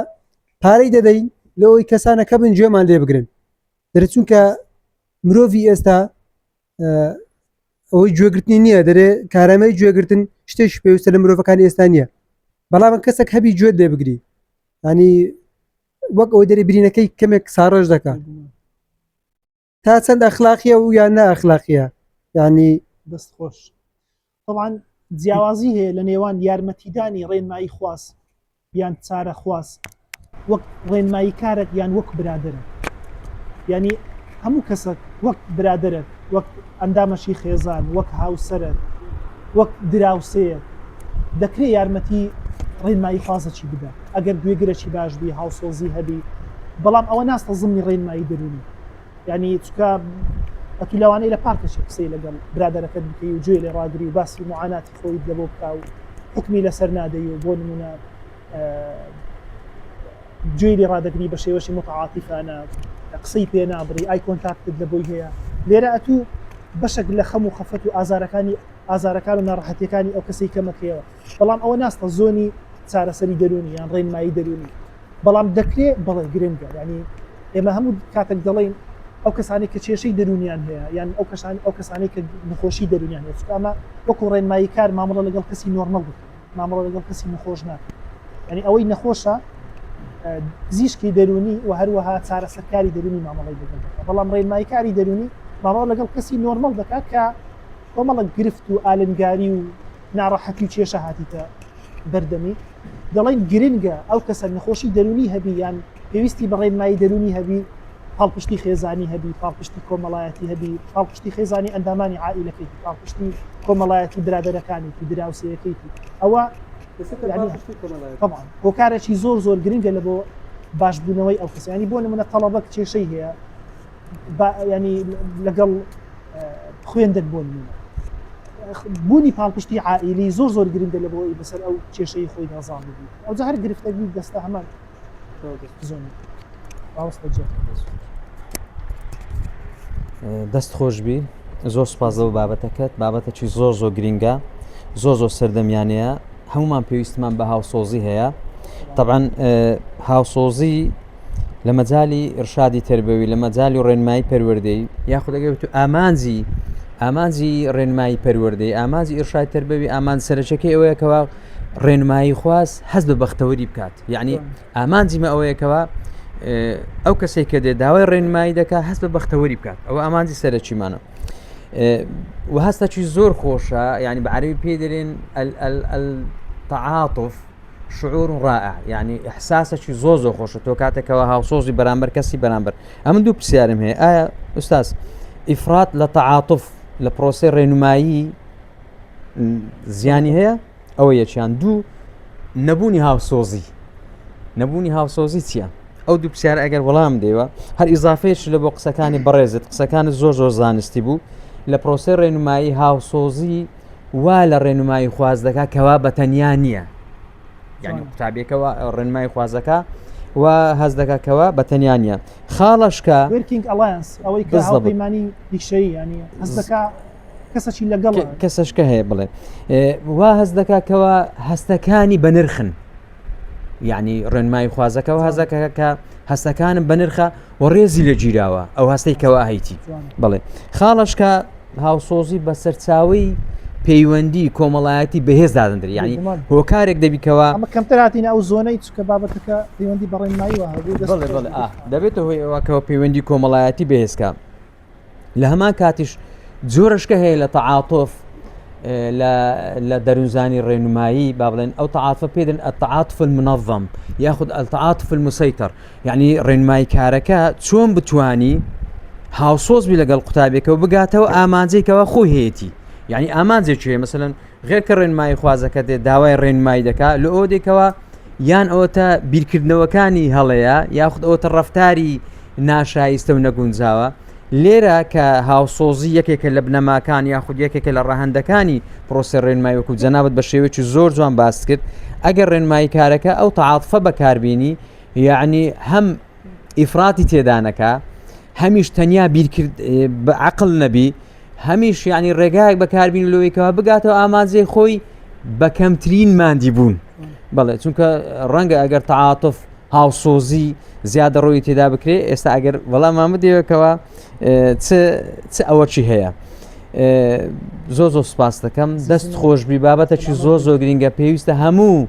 پارەی دەدەین لەوەی کەسانە کە بن گوێمان لێ بگرن دەرێت چونکە مرۆڤی ئێستا ئەوەی گوێگرتنی نییە دەرێ کارامەی گوێگرتن شتێکی پێویستە لە مرۆڤەکانی ئێستا نییە بەڵام کەسێک هەبی گوێت لێ بگری ینی وەک ئەوەی دەرێ برینەکەی کەمێک ساڕێژ دەکات تا چەند ئەخلاقیە و یان نا ئەخلاقیە ینی دەست خۆش طبعا جیاوازی هەیە لە نێوان یارمەتیدانی ڕێنمایی خواز یان چارەخواز وەک ڕێنمایی کارێک یان وەک برادەرێک یعنی هەموو کەسێک وەک برادەرێک وەک ئەندامەشی خێزان وەک هاوسەرێک وەک دراوسێیەک دەکرێت یارمەتی ڕێنمایی خوازەکی بدە ئەگەر گوێگرەکی باش بی هاوسۆزی هەبی بەڵام ئەوە ناستە زمنی ڕێنمایی دەروونی یعنی چکە ئەتو لەوانەیە لە پارکەشی قسەی لەگەڵ برادەرەکەت بکەی و گوێ لێ ڕاگری و باسی معاناتی خۆیت لەبۆ بکا و حکمی لەسەر نادەی و بۆ نمونە گوێی لێ ڕادەگری بە شێوەشی متعاتیفانە قسەی پێ نابڕی eye contact ت لە بۆی هەیە لێرە ئەتوو بەشێک لە خەم و خەفەت و ئازارەکانی ئازارەکان و ناڕەحەتیەکانی ئەو کەسەی کەمەکەیەوە بەڵام ئەوە ناستە zone ی چارەسەری دەروونی یان ڕێنمایی دەروونی بەڵام دەکرێ بەڵێ گرنگە یعنی ئێمە هەموو کاتێک دەڵێین ئەو کەسانی کە کێشەی دەروونیان هەیە یان ئەو کەسان ئەو کەسانی کە نەخۆشی دەروونیان هەیە چونکە ئەمە وەکو ڕێنمایی کار مامەڵە لەگەڵ کەسی نۆرمەڵ بکەن مامەڵە لەگەڵ کەسی نەخۆش ناکەن یعنی ئەوەی نەخۆشە پزیشکی دەروونی و هەروەها چارەسەرکاری دەروونی مامەڵەی لەگەڵ دەکات بەڵام ڕێنماییکاری دەروونی مامەڵە لەگەڵ کەسی نۆرمەڵ دەکات کە کۆمەڵە گرفت و ئالنگاری و ناڕەحەتی و کێشە هاتیتە بەردەمی دەڵێن گرنگە ئەو کەسە نەخۆشی دەروونی هەبی یان پێویستی بە ڕێنمایی دەروونی هەبی پاڵپشتی خێزانی هەبی پاڵپشتی کۆمەڵایەتی هەبی پاڵپشتی خێزانی ئەندامانی عائیلەکەیتی پاڵپشتی کۆمەڵایەتی برادەرەکانیتی دراوسێیەکەیتی ئەوە طبعا هۆکارێکی زۆر زۆر گرنگە لە بۆ باشبوونەوەی ئەو کەسە ینی بۆ نمونە تەڵەبەک کێشەی هەیە ینی لەگەڵ خوێندن بۆ نمونە بوونی پاڵپشتی عائیلی زۆر زۆر گرنگە لە بۆی بەسەر ئەو کێشەی خۆی دازاڵ ببی ئەو هەر گرفتێک دەستە هەمان دەست خۆشبی زۆر سپاس لەو بابەتەکەت بابەتەکی زۆر زۆر گرینگە زۆر زۆر سەردەمیانەیە هەمومان پێویستمان بە هاوسۆزی هەیە طبعا هاوسۆزی لە مەجای ئرشادی تربەوی لە مەجای ڕێنمایی پەروەردەی یاخود ئەگەر تو ئامانجی ئامانجی ڕێنمایی پەروەردەی ئامانجی ئرشای تربەوی ئامان سەرەکەی ئەوەیەکەوە ڕێنمایی خواز هەست بە بەختەوەری بکات یعنی ئامانجی مە ئەوەیە کەوا ئەو کەسێک کە دێ داوای ڕێنمایی دەکا هەست بە بەختەوەری بکات ئەوە ئامانجی سەرەکیمانە و هەستەکی زۆر خۆشە ینی بە عەربی پێی دەرێن تعاطف شعور رائع یعنی احساسێکی زۆر زۆر خۆشە تۆ کاتێکەوە هاوسۆزی بەرامبەر کەسی بەرامبەر ئەمن دوو پرسیارم هەیە ئایا ئوستاز ئیفرات لە تعاطف لە پرۆسەی ڕێنمایی زیانی هەیە ئەوە یەکیان دوو نەبوونی هاوسۆزی نەبوونی هاوسۆزی چییە؟ ئەو دوو پرسیار ئەگەر وەڵام دەیوە هەر ئیزافەیەش لە بۆ قسەکانی بەڕێزت قسەکانت زۆر زۆر زانستی بوو لە پرۆسەی ڕێنمایی هاوسۆزی وا لە ڕێنمایی خواز دەکا کەوا بە تەنیا نییە یعنی قوتابیەکەوە ڕێنمایی خوازەکە و هەز دەکا کەوا بە تەنیا نییە خاڵەشکە working alliance ئەوەی کە هاوپەیمانی پیشەیی ینی هەست دەکا کەسەکی لەگەڵ کەسەشکە هەیە بڵێ وا هەست دەکا کەوا هەستەکانی بەنرخن یعنی ڕێنمایی خوازەکەەوە هەزەکە کە هەستەکانم بەنرخە و ڕێزی لە گیراوە ئەو هەستەی کەوا هەیتی بڵێ خاڵەشکە هاوسۆزی بە سەرچاوی پەیوەندی کۆمەڵایەتی بەهێز دادەندرێ یعنی هۆکارێک دەبیکەوە ئەمە کەمتر هاتینە ئەو zone ەی چکە بابەتەکە پەیوەندی بەڕێنماییەوە هەبوو بەڵێ بەڵێ دەبێتە هۆی ئەوەکەەوە پەیوەندی کۆمەڵایەتی بەهێزکە لە هەمان کاتیش جۆرەشکە هەیە لە تەعاتۆف لە دەروونزانی ڕێنمایی با بڵێن ئەو تعاتفە پێدن التعاطف المنظم یاخود التعاطف المسيطر یعنی ڕێنمایی کارەکە چۆن بتانی هاوسۆز بی لەگەڵ قوتابێکەوە بگاتەوە ئامانجێکەوە خۆی هەیەی یعنی ئامانجێکی هەیە مەسەلەن غێر کە ڕێنمایی خوازەکە دێت داوای ڕێنمایی دەکا لە ئەو دێکەوە یان ئەوەتە بیرکردنەوەکانی هەڵەیە یاخود ئەوەتە ڕفتاری ناشایستە و نەگونجاوە. لێرە کە هاوسۆزی یەکێکە لە بنەماکان یاخود یەکێکە لە ڕەهەندەکانی پرۆسەی ڕێنمایی وەکو جەنابت بە شێوەیەکی زۆر جوان باست کرد ئەگەر ڕێنمایی کارەکە ئەو تەعاتفە بەکاربینی یعنی هەم ئیفراتی تێدانەکە هەمیش تەنیا بیرکرد بە عقل نەبی هەمیش یعنی ڕێگایەک بەکاربین لەوەیکەوە بگاتەوە ئامانجەی خۆی بە کەمترین مادی بوون بەڵێ چونکە ڕەنگە ئەگەر تعاتف هاوسۆزی زیادەڕۆیی تێدا بکرێ ئێستا ئەگەر وەڵامان بدەیەکەوە چ ئەوە چی هەیە زۆر زۆر سپاس دەکەم دەست خۆشببی بابەتەکی زۆر زۆر گرنگە پێویستە هەموو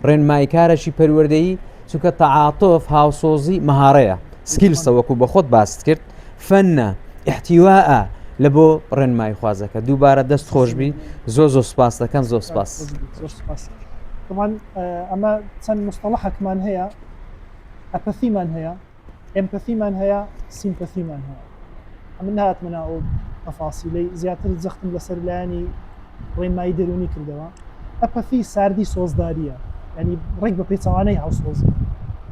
ڕێنماییکارەکی پەروەردەیی چونکە تەعاتۆف هاوسۆزی مەهارەیە skills ە وەکو بە خۆت باست کرد فەنە احتیواە لە بۆ ڕێنمایی خوازەکە دووبارە دەست خۆشببی زۆر زۆر سپاس دەکەم زۆر سپاس زۆر سپاس طبعا ئەمە چەند مستەڵەحەکمان هەیە apathy مان هەیە empathy مان هەیە sympathy مان هەیە ئەمن نهاتمە ناو ئەو تەفاسیلەی زیاتر جەختم لەسەر لایەنی ڕێنمایی دەروونی کردەوە apathy ساردی سۆزداریە ینی ڕێک بە پێچەوانەی هاوسۆزی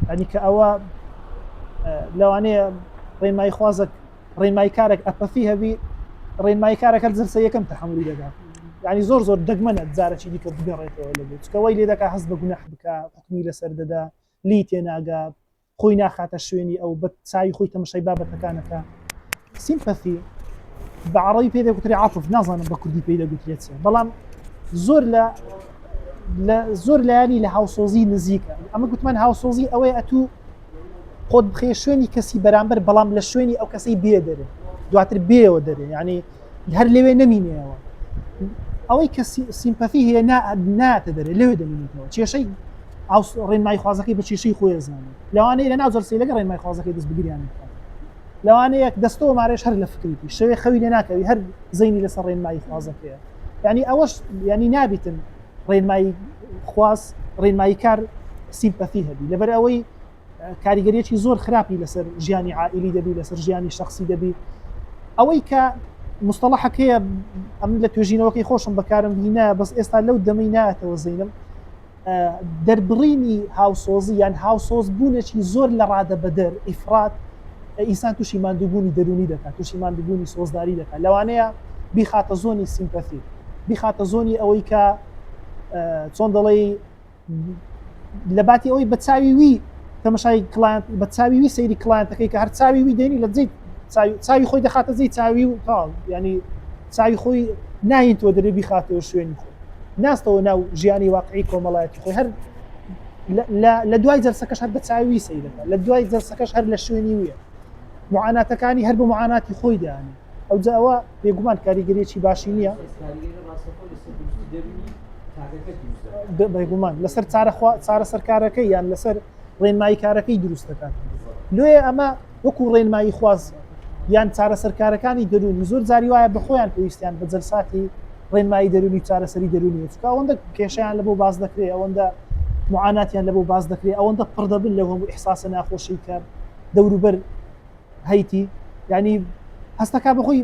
ینی کە ئەوە لەوانەیە ڕێنمایی خوازە ڕێنمایی کارێک apathy هەبی ڕێنمایی کارەکە جلسە یەکەم تەحملی دەکات ینی زۆر زۆر دەگمەنە جارەکی دیکە بگەڕێتەوە لە بۆ چکەوەی لێ دەکا هەست بە گوناح بکە حکمی لەسەر دەدا لی تێناگا خۆی ناخاتە شوێنی ئەو بە چاوی خۆی تەمەشای بابەتەکانەکە sympathy بە عەڕەبی پێی دەگوترێ عەتف نازانم بە کوردی پێی دەگوترێت چ بەڵام زۆر لە لە زۆر لایەنی لە هاوسۆزی نزیکە ئەمە گوتمان هاوسۆزی ئەوەیە ئەتوو خۆت بخێ شوێنی کەسی بەرامبەر بەڵام لە شوێنی ئەو کەسەی بێ دەرێ دواتر بێەوە دەرێ یعنی هەر لەوێ نەمینەوە ئەوەی کە sympathy هەیە ناتە دەرێ لەوێ دەمینێتەوە کێشەی ڕێنمایی خوازەکەی بە کێشەی خۆی زانێت لەوانەیە لە ناو جەلسەی لەگە ڕێنمای خوازەکەی دەست بگریان بکات لەوانەیە دەستەوە مارێش هەر لە فکریتی شەوێ خەوی لێ ناکەوی هەر زەینی لەسەر ڕێنمایی خوازەکەیە یعنی ئەوەش ینی نابیتن ڕێنمایی خواز ڕێنمایی کار sympathy هەبی لەبەر ئەوەی کاریگەریەکی زۆر خراپی لەسەر ژیانی عائیلی دەبی لەسەر ژیانی شخصی دەبی ئەوەی کە مستەڵەحەکەیە ئەم لە توێژینەوەکەی خۆشم بەکارم هینا بەس ئێستا لەو دەمەی ناتەوە زەینم دەربڕینی هاوسۆزی یان هاوسۆز بوونێکی زۆر لە ڕادە بەدەر ئیفرات ئینسان تووشی ماندووبوونی دەروونی دەکات تووشی ماندووبوونی سۆزداری دەکات لەوانەیە بیخاتە zone ی sympathy بیخاتە zone ی ئەوەی کە چۆن دەڵێی لە باتی ئەوەی بە چاوی وی تەمەشای client بە چاوی وی سەیری client ەکەی کە هەر چاوی وی دێنی لە جێی چاوی خۆی دەخاتە جێی چاوی و تاڵ ینی چاوی خۆی ناین تۆ دەبێ بیخاتەوە شوێنی خۆی ناستەوە ناو ژیانی واقعی کۆمەڵایەتی خۆی هەر لە دوای جەلسەکەش هەر بە چاوی سەیرەکە لە دوای جەلسەکەش هەر لە شوێنی ویە معاناتەکانی هەر بە معاناتی خۆی دانێ ئەوجا ئەوە بێگومان کاریگەریەکی باشی نییە بێگومان لەسەر چارەسەرکارەکەی یان لەسەر ڕێنمایی کارەکەی دروست دەکات لۆیە ئەمە وەکو ڕێنمایی خواز یان چارەسەرکارەکانی دەروونی زۆر جاری وایە بە خۆیان پێویستیان بە جەلساتی ڕێنمایی دەروونی چارەسەری دەروونی چکە ئەوەندە کێشیان لە بۆ باز دەکرێت ئەوەندە معاناتیان لە بۆ باز دەکرێت ئەوەندە پڕ دەبن لەو هەموو ئیحساسە ناخۆشی کە دەوروبەر هەیتی یعنی هەستەکە بەخۆی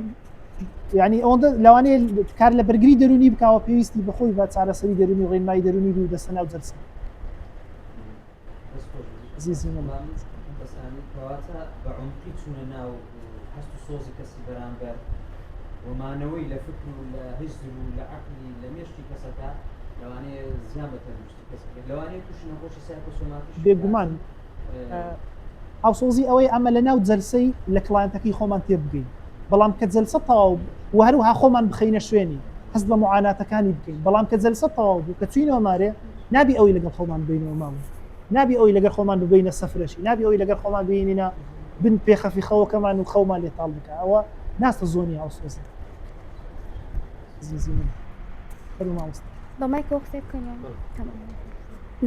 یعنی ئەوەندە لەوانەیە کار لە بەرگری دەرونی بکاوە پێویستی بەخۆی بە چارەسەری دەرونی ڕێنمایی دەرونی بی و دەستە ناو جەلسە عزیزی من بە عمقی چوونە ناو هەست و سۆزی کەسی بەرامبەر و مانەوەی لە فکر و لە هزر و لە عقلی لە مێشکی کەسەکە لەوانەیە زیان بە تەندروستی کەسەکە لەوانەیە تووشی نەخۆشی psychosomatic بێگومان هاوسۆزی ئەوەی ئەمە لە ناو جەلسەی لە client ەکەی خۆمان تێبگەین بەڵام کە جەلسە تەواو و هەروها خۆمان بخەینە شوێنی هەست بە معاناتەکانی بکەین بەڵام کە جەلسە تەواو بوو کە چوینەوە مارێ نابی ئەوی لەگەڵ خۆمان بینەوە ماڵ نابی ئەوی لەگەر خۆمان ببینە سەفرەشی نابی ئەوی لەگەر خۆمان بینینە بن پێخەفی خەوەکەمان و خەومان لێ تاڵ بکە ئەوە ناستە zone ی هاوسۆزی زیزی من فەرموو مامۆستا بە مایکەوە قسەی بکەن یان تەمام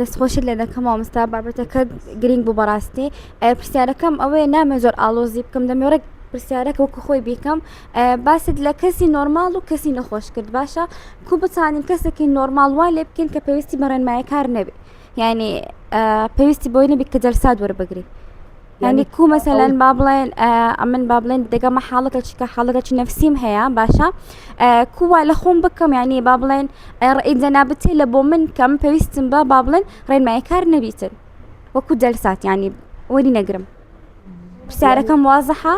دەستخۆشت لێ دەکەم مامۆستا بابەتەکە گرنگ بوو بەڕاستی پرسیارەکەم ئەوەیە نامە زۆر ئاڵۆزی بکەم دەمێ ڕێک پرسیارەکە وەکو خۆی بیکەم باست لە کەسی نۆرماڵ و کەسی نەخۆش کرد باشە کو بتوانین کەسێکی نۆرماڵ وا لێ بکەین کە پێویستی بە ڕێنمایەکار نەبێ یعنی پێویستی بۆی نەبی کە جەلسات وەربگری یعنی کو مەسەلەن با بڵێن ئەمن با بڵێن دەگەمە حاڵەتە چیکە حاڵەتە نفسیم هەیە باشە کووا لە خۆم بکەم ینی با بڵێن ڕئی جەنابتێ لە بۆ من کەم پێویستم بە با بڵێن ڕێنمایەکار نەبیتن وەکو جەلسات ینی وەری نەگرم پرسیارەکەم وازحە؟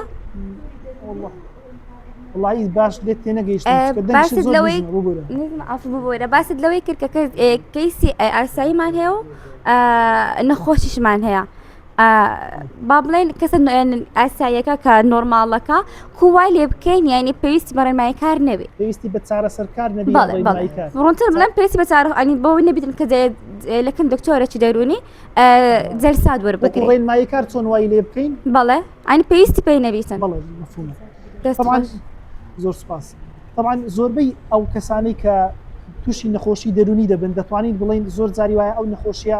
وڵی باش لێت تێنەگەیشتم چونکە دەنگشت باست زۆر لەوەی نزمە، ببورە. نزم عفو ببورە باست لەوەی کرد کە کەس- ئێ، کەیسی ئێ، ئاساییمان هەیە و ئا، نەخۆشیشمان هەیە ئا، با بڵێن کەسە نۆ- ئێ، ئاساییەکە کە نۆرماڵەکە کو وای لێ بکەین یعنی پێویستی بە ڕێنماییکار نەبێ پێویستی بە چارەسەرکار نەبی بەڵێ بەڵێ ڕێنماییکار ڕوونتر بڵێم پێویستی بە چارە ئەنی بەوەی نەبیتن کە جێ- جێ- لەکن دکتۆرەکی دەروونی ئێ، جەلسات وەکو وەربگرێ ڕێنماییکار چۆن وای لێ بکەین بەڵێ ئەنی پێویستی پێی نەبیتن بەڵێ مەفهومە دەست طبعا خۆش. زۆر سپاس طبعا زۆربەی ئەو کەسانەی کە تووشی نەخۆشی دەرونی دەبن دەتوانین بڵین زۆر جاری وایە ئەو نەخۆشیە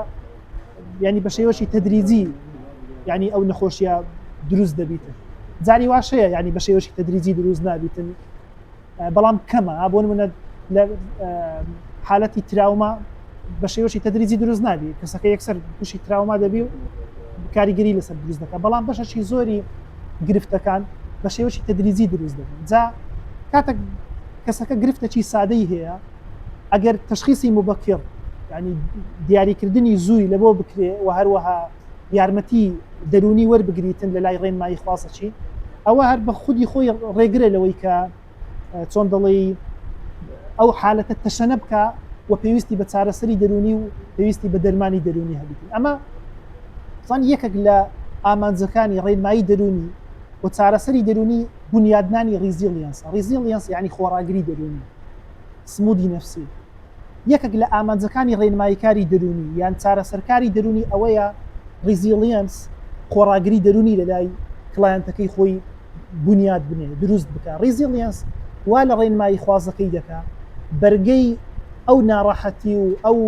ینی بە شێوەشی تەدریجی ینی ئەو نەخۆشیە دروست دەبیتن جاری واشەیە ینی بە شێوەشی تەدریجی دروست نابیتن بەڵام کەمە بۆ نمونە لە حالەتی تراوما بە شێوەشی تەدریجی دروست نابی کەسەکە یەکسەر تووشی تراوما دەبی و کاریگەری لەسەر دروست دەکات بەڵام بەشەکی زۆری گرفتەکان بە شێوەشی تەدریجی دروست دەبن جا کاتێک کەسەکە گرفتەکی سادەی هەیە ئەگەر تشخیصی مبکر ینی دیاریکردنی زووی لە بۆ بکرێ و هەروەها یارمەتی دەرونی وەربگریتن لە لای ڕێنمایی خوازەکی ئەوە هەر بە خودی خۆی ڕێگرە لەوەی کە چۆن دەڵێی ئەو حالەتە تەشەنە بکە و پێویستی بە چارەسەری دەرونی و پێویستی بە دەرمانی دەرونی هەبیت ئەمە زان یەکێک لە ئامانجەکانی ڕێنمایی دەرونی و چارەسەری دەرونی بنیادنانی resilience ە resilience یعنی خۆڕاگری دەرونی صمود نفسی یەکێک لە ئامانجەکانی ڕێنماییکاری دەروونی یان چارەسەرکاری دەروونی ئەوەیە resilience، خۆڕاگری دەروونی لەلای client ەکەی خۆی بونیاد بنێ، دروست بکا. resilience وا لە ڕێنماییخوازەکەی دەکا بەرگەی ئەو ناڕەحەتی و ئەو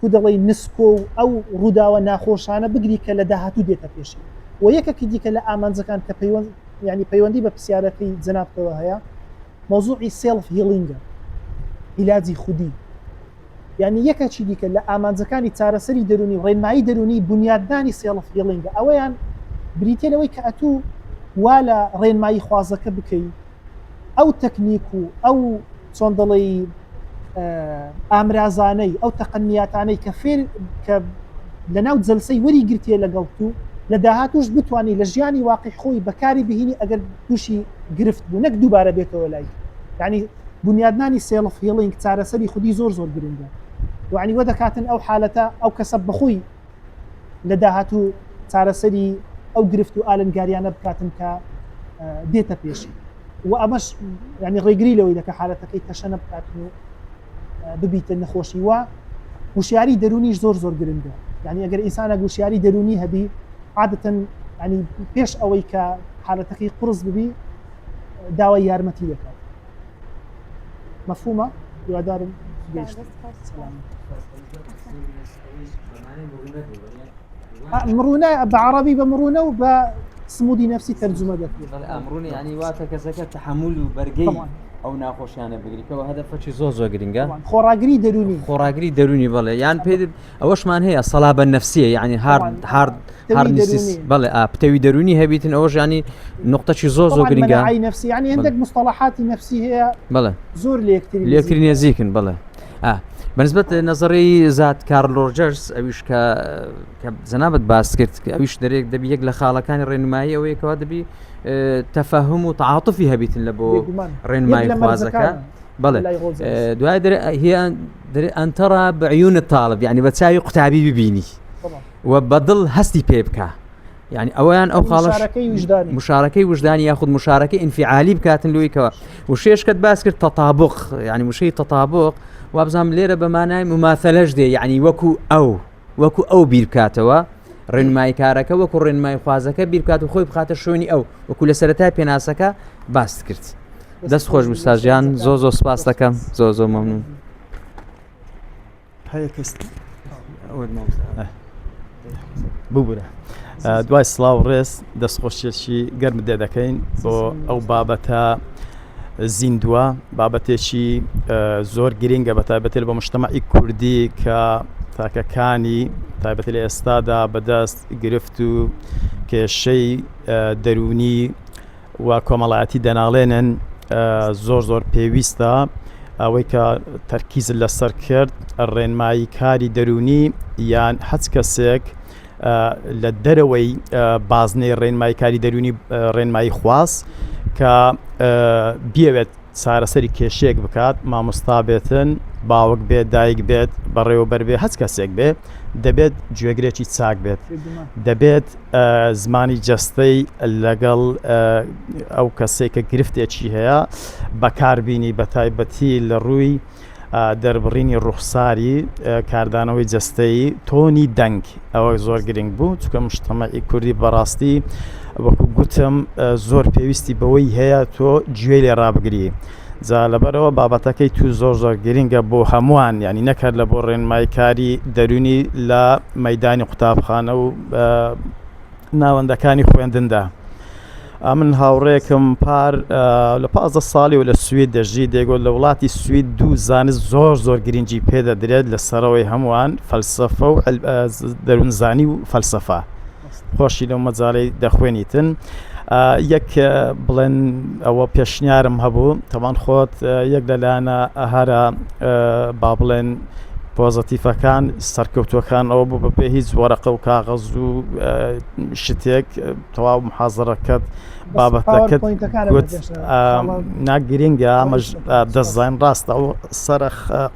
کو دەڵێی نسکۆ و ئەو ڕووداوە ناخۆشانە بگری کە لە داهاتوو دێتە پێشی. و یەکێکی دیکە لە ئامانجەکان کە پەیوەند یانی پەیوەندی بە پرسیارەکەی جەنابتەوە هەیە، مەوزوعی self healing ە، عیلاجی خودی، یانی یەکەکی دیکە لە ئامانجەکانی چارەسەری دەروونی و ڕێنمایی دەروونی بونیادنانی self healing ە، ئەوەیان بریتیە لەوەی کە ئەتوو وا لە ڕێنمایی خوازەکە بکەی ئەو تەکنیک و ئەو چۆن دەڵێی ئامرازانەی ئەو تەقەنیاتانەی کە فێر کە لەناو جەلسەی وەری گرتیە لەگەڵ تو لە داهاتوش بتانی لە ژیانی واقع خۆی بەکاری بهینی ئەگەر تووشی گرفت بوو نەک دووبارە بێتەوە لای یعنی بنیادنانی self healing چارەسەری خودی زۆر زۆر گرنگە وعنی وە دەکاتن ئەو حالەتە ئەو کەسە بەخۆی لە داهاتوو چارەسەری ئەو گرفت و ئالنگاریانە بکاتن کە دێتە پێشی و ئەمەش ینی ڕێگری لەوەی دەکە حالەتەکەی تەشەنە بکاتن و ببیتە نەخۆشی وە وشیاری دەرونیش زۆر زۆر گرنگە یعنی ئەگەر ئینسانە وشیاری دەرونی هەبی عادەتەن ینی پێش ئەوەی کە حالەتەکەی قرس ببی داوای یارمەتی دەکات مەفهومە هیوادارم گەیشت مڕونە بە عربی بە مڕونە و بە صمود نفسی تەرجمە دەکرێت ئەمڕونی ینی واتە کەسەکە تحمل و بەرگەی ئەو ناخۆشیانە بگریکەوە هەدەفەکی زۆر زۆر گرنگە خۆڕاگری دەرونی خۆڕاگری دەرونی بڵێ یان پێ ئەوەشمان هەیە صلابە نفسیە یعنی هارد هارد هارد بەڵێ پتەوی دەرونی هەبیتن ئەوەش ینی نقطەی زۆر زۆر گرنگە نفسی ینی هەندێک مستەڵەحاتی نفسی هەیە بەڵێ زۆر لەکتری لەکتری نزیکن بەڵێ بەنسبەت نەزەڕی زات کارل ڕۆجەرز ئەویش کە کە جەنابەت باس کرد کە ئەویش دەرێک دەبی یەک لە خاڵەکانی ڕێنمایی ئەوەیەکەوە دەبی تەفاهم و تعاطفی هەبیتن لە بۆ ڕێنمایی خوازەکە بەڵێ دوای دەرێ ئەنتەڕا بعیون الطالب یعنی بە چاوی قوتابی ببینی و بەدڵ هەستی پێ بکە یعنی ئەویان ئەو خاڵش مشارەکەی وژدانی یاخود مشارەکەی ئینفعالی بکاتن لویکەوە وشێشکت باس کرد تەتابق یعنی وشەی تەتابق وابزانام لێرە بە مانای مماثلەش دێ یعنی وەکو ئەو وەکو ئەو بیر بکاتەوە ڕێنماییکارەکە وەکو ڕێنمایی خوازەکە بیر بکات و خۆی بخاتە شوێنی ئەو وەکو لە سەرەتای پێناسەکە باست کرد دەست خۆش بوو ساژیان زۆ زۆر سپاس دەکەم زۆ زۆر مەمنون هەیە کەس ببورە دوای سڵاو ڕێز دەستخۆشیەکی گەرم دێ دەکەین بۆ ئەو بابەتە زیندووە بابەتێکی زۆر گرنگە بە تایبەتی بۆ مشتەمەعی کوردی کە تاکەکانی تایبەتی لە ئێستادا بەدەست گرفت و کێشەی دەروونی و کۆمەڵایەتی دەناڵێنن زۆر زۆر پێویستە ئەوەی کە تەرکیز لەسەر کرد ڕێنمایی کاری دەرونی یان هەچ کەسێک لە دەرەوەی بازنەی ڕێنمایی کاری دەرونی ڕێنمایی خواست. کە بیەوێت چارەسەری کێشەیەک بکات، مامۆستا بێتن، باوک بێت، دایک بێت، بەڕێوەبەر بێت، هەچ کەسێک بێ، دەبێت گوێگرێکی چاک بێت، دەبێت زمانی جەستەی لەگەڵ ئەو کەسێک کە گرفتێکی هەیە بەکاربینی بە تایبەتی لە ڕووی دەربڕینی ڕوخساری، کاردانەوەی جەستەیی، تۆنی دەنگ ئەوە زۆر گرنگ بوو چونکە مشتەمەعی کوردی بەڕاستی وەکو گوتم زۆر پێویستی بەوەی هەیە تۆ گوێ لێ ڕابگری جا لەبەرەوە بابەتەکەی تو زۆر زۆر گرنگە بۆ هەمووان ینی نەکرد لە بۆ ڕێنمایکاری دەرونی لە مەدانی قوتابخانە و ناوەندەکانی خوێندندا. ئەمن هاوڕێکم پار لە 15 ساڵی و لە سوید دەژی دەیگوت لە وڵاتی سوید دوو زانست زۆر زۆر گرنگی پێدەدرێت لە سەرەوەی هەمووان فەلسەفە و دەروونزانی و فەلسەفە خۆشی لەو مەجالەی دەخوێنیتن یەک بڵێن ئەوە پێشنیارم هەبوو تەمان خۆت یەک لەلایەنە هەرە با بڵێن پۆزەتیفەکان سەرکەوتوەکان ئەوە بوو بەپێ هیچ وەرەقە و کاغەز و شتێک تەواو محازەرەکەت بابەتەکەت گوت نا گرنگە ئەمەش دەزانین ڕاستە ئەو سەرە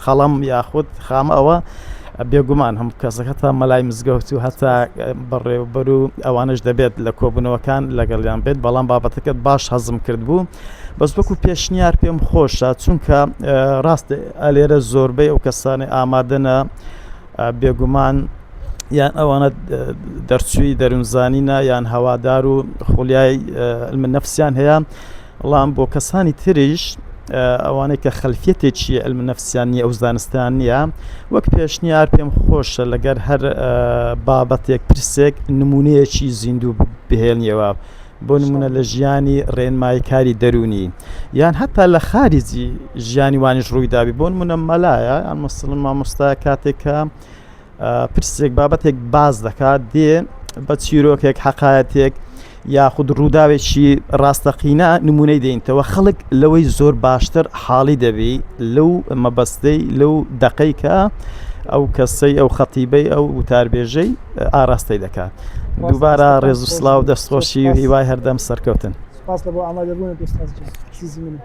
قەڵەم یاخود خامە ئەوە بێگومان هەم کەسەکە تا مەلای مزگەوت و هەتا بەڕێوبەر و ئەوانش دەبێت لە کۆبوونەوەکان لەگەڵیان بێت بەڵام بابەتەکەت باش هەزم کرد بوو بەس وەکو پێشنیار پێم خۆشە چونکە ڕاست ئەلێرە زۆربەی ئەو کەسانی ئامادەنە بێگومان یان ئەوانە دەرچووی دەروونزانینە یان هەوادار و خولیای علم نفسیان هەیە بەڵام بۆ کەسانی تریش ئەوانەی کە خەلفیەتێکی علم نفسیان نییە ئەو زانستیان نییە وەک پێشنیار پێم خۆشە لەگەر هەر بابەتێک پرسێک نمونەیەکی زیندوو بهێنیەوە بۆ نمونە لە ژیانی ڕێنماییکاری دەروونی یان هەتا لە خارجی ژیانی وانیش ڕوویدابی بۆ نمونە مەلایە یان مەسەڵەن مامۆستا کاتێک کە پرسێک بابەتێک باز دەکات دێ بە چیرۆکێک حەقایەتێک یاخود ڕووداوێکی ڕاستەقینە نمونەی دێنیتەوە خەڵک لەوەی زۆر باشتر حاڵی دەبی لەو مەبەستەی لەو دەقەی کە ئەو کەسەی ئەو خەتیبەی ئەو وتاربێژەی ئاراستەی دەکات. دووبارە ڕێز و سڵاو دەستخۆشی و هیوای هەردەم سەرکەوتن. سوپاس لە بۆ ئامادەبوونت ئوستاز گیان ئەزیزی منی.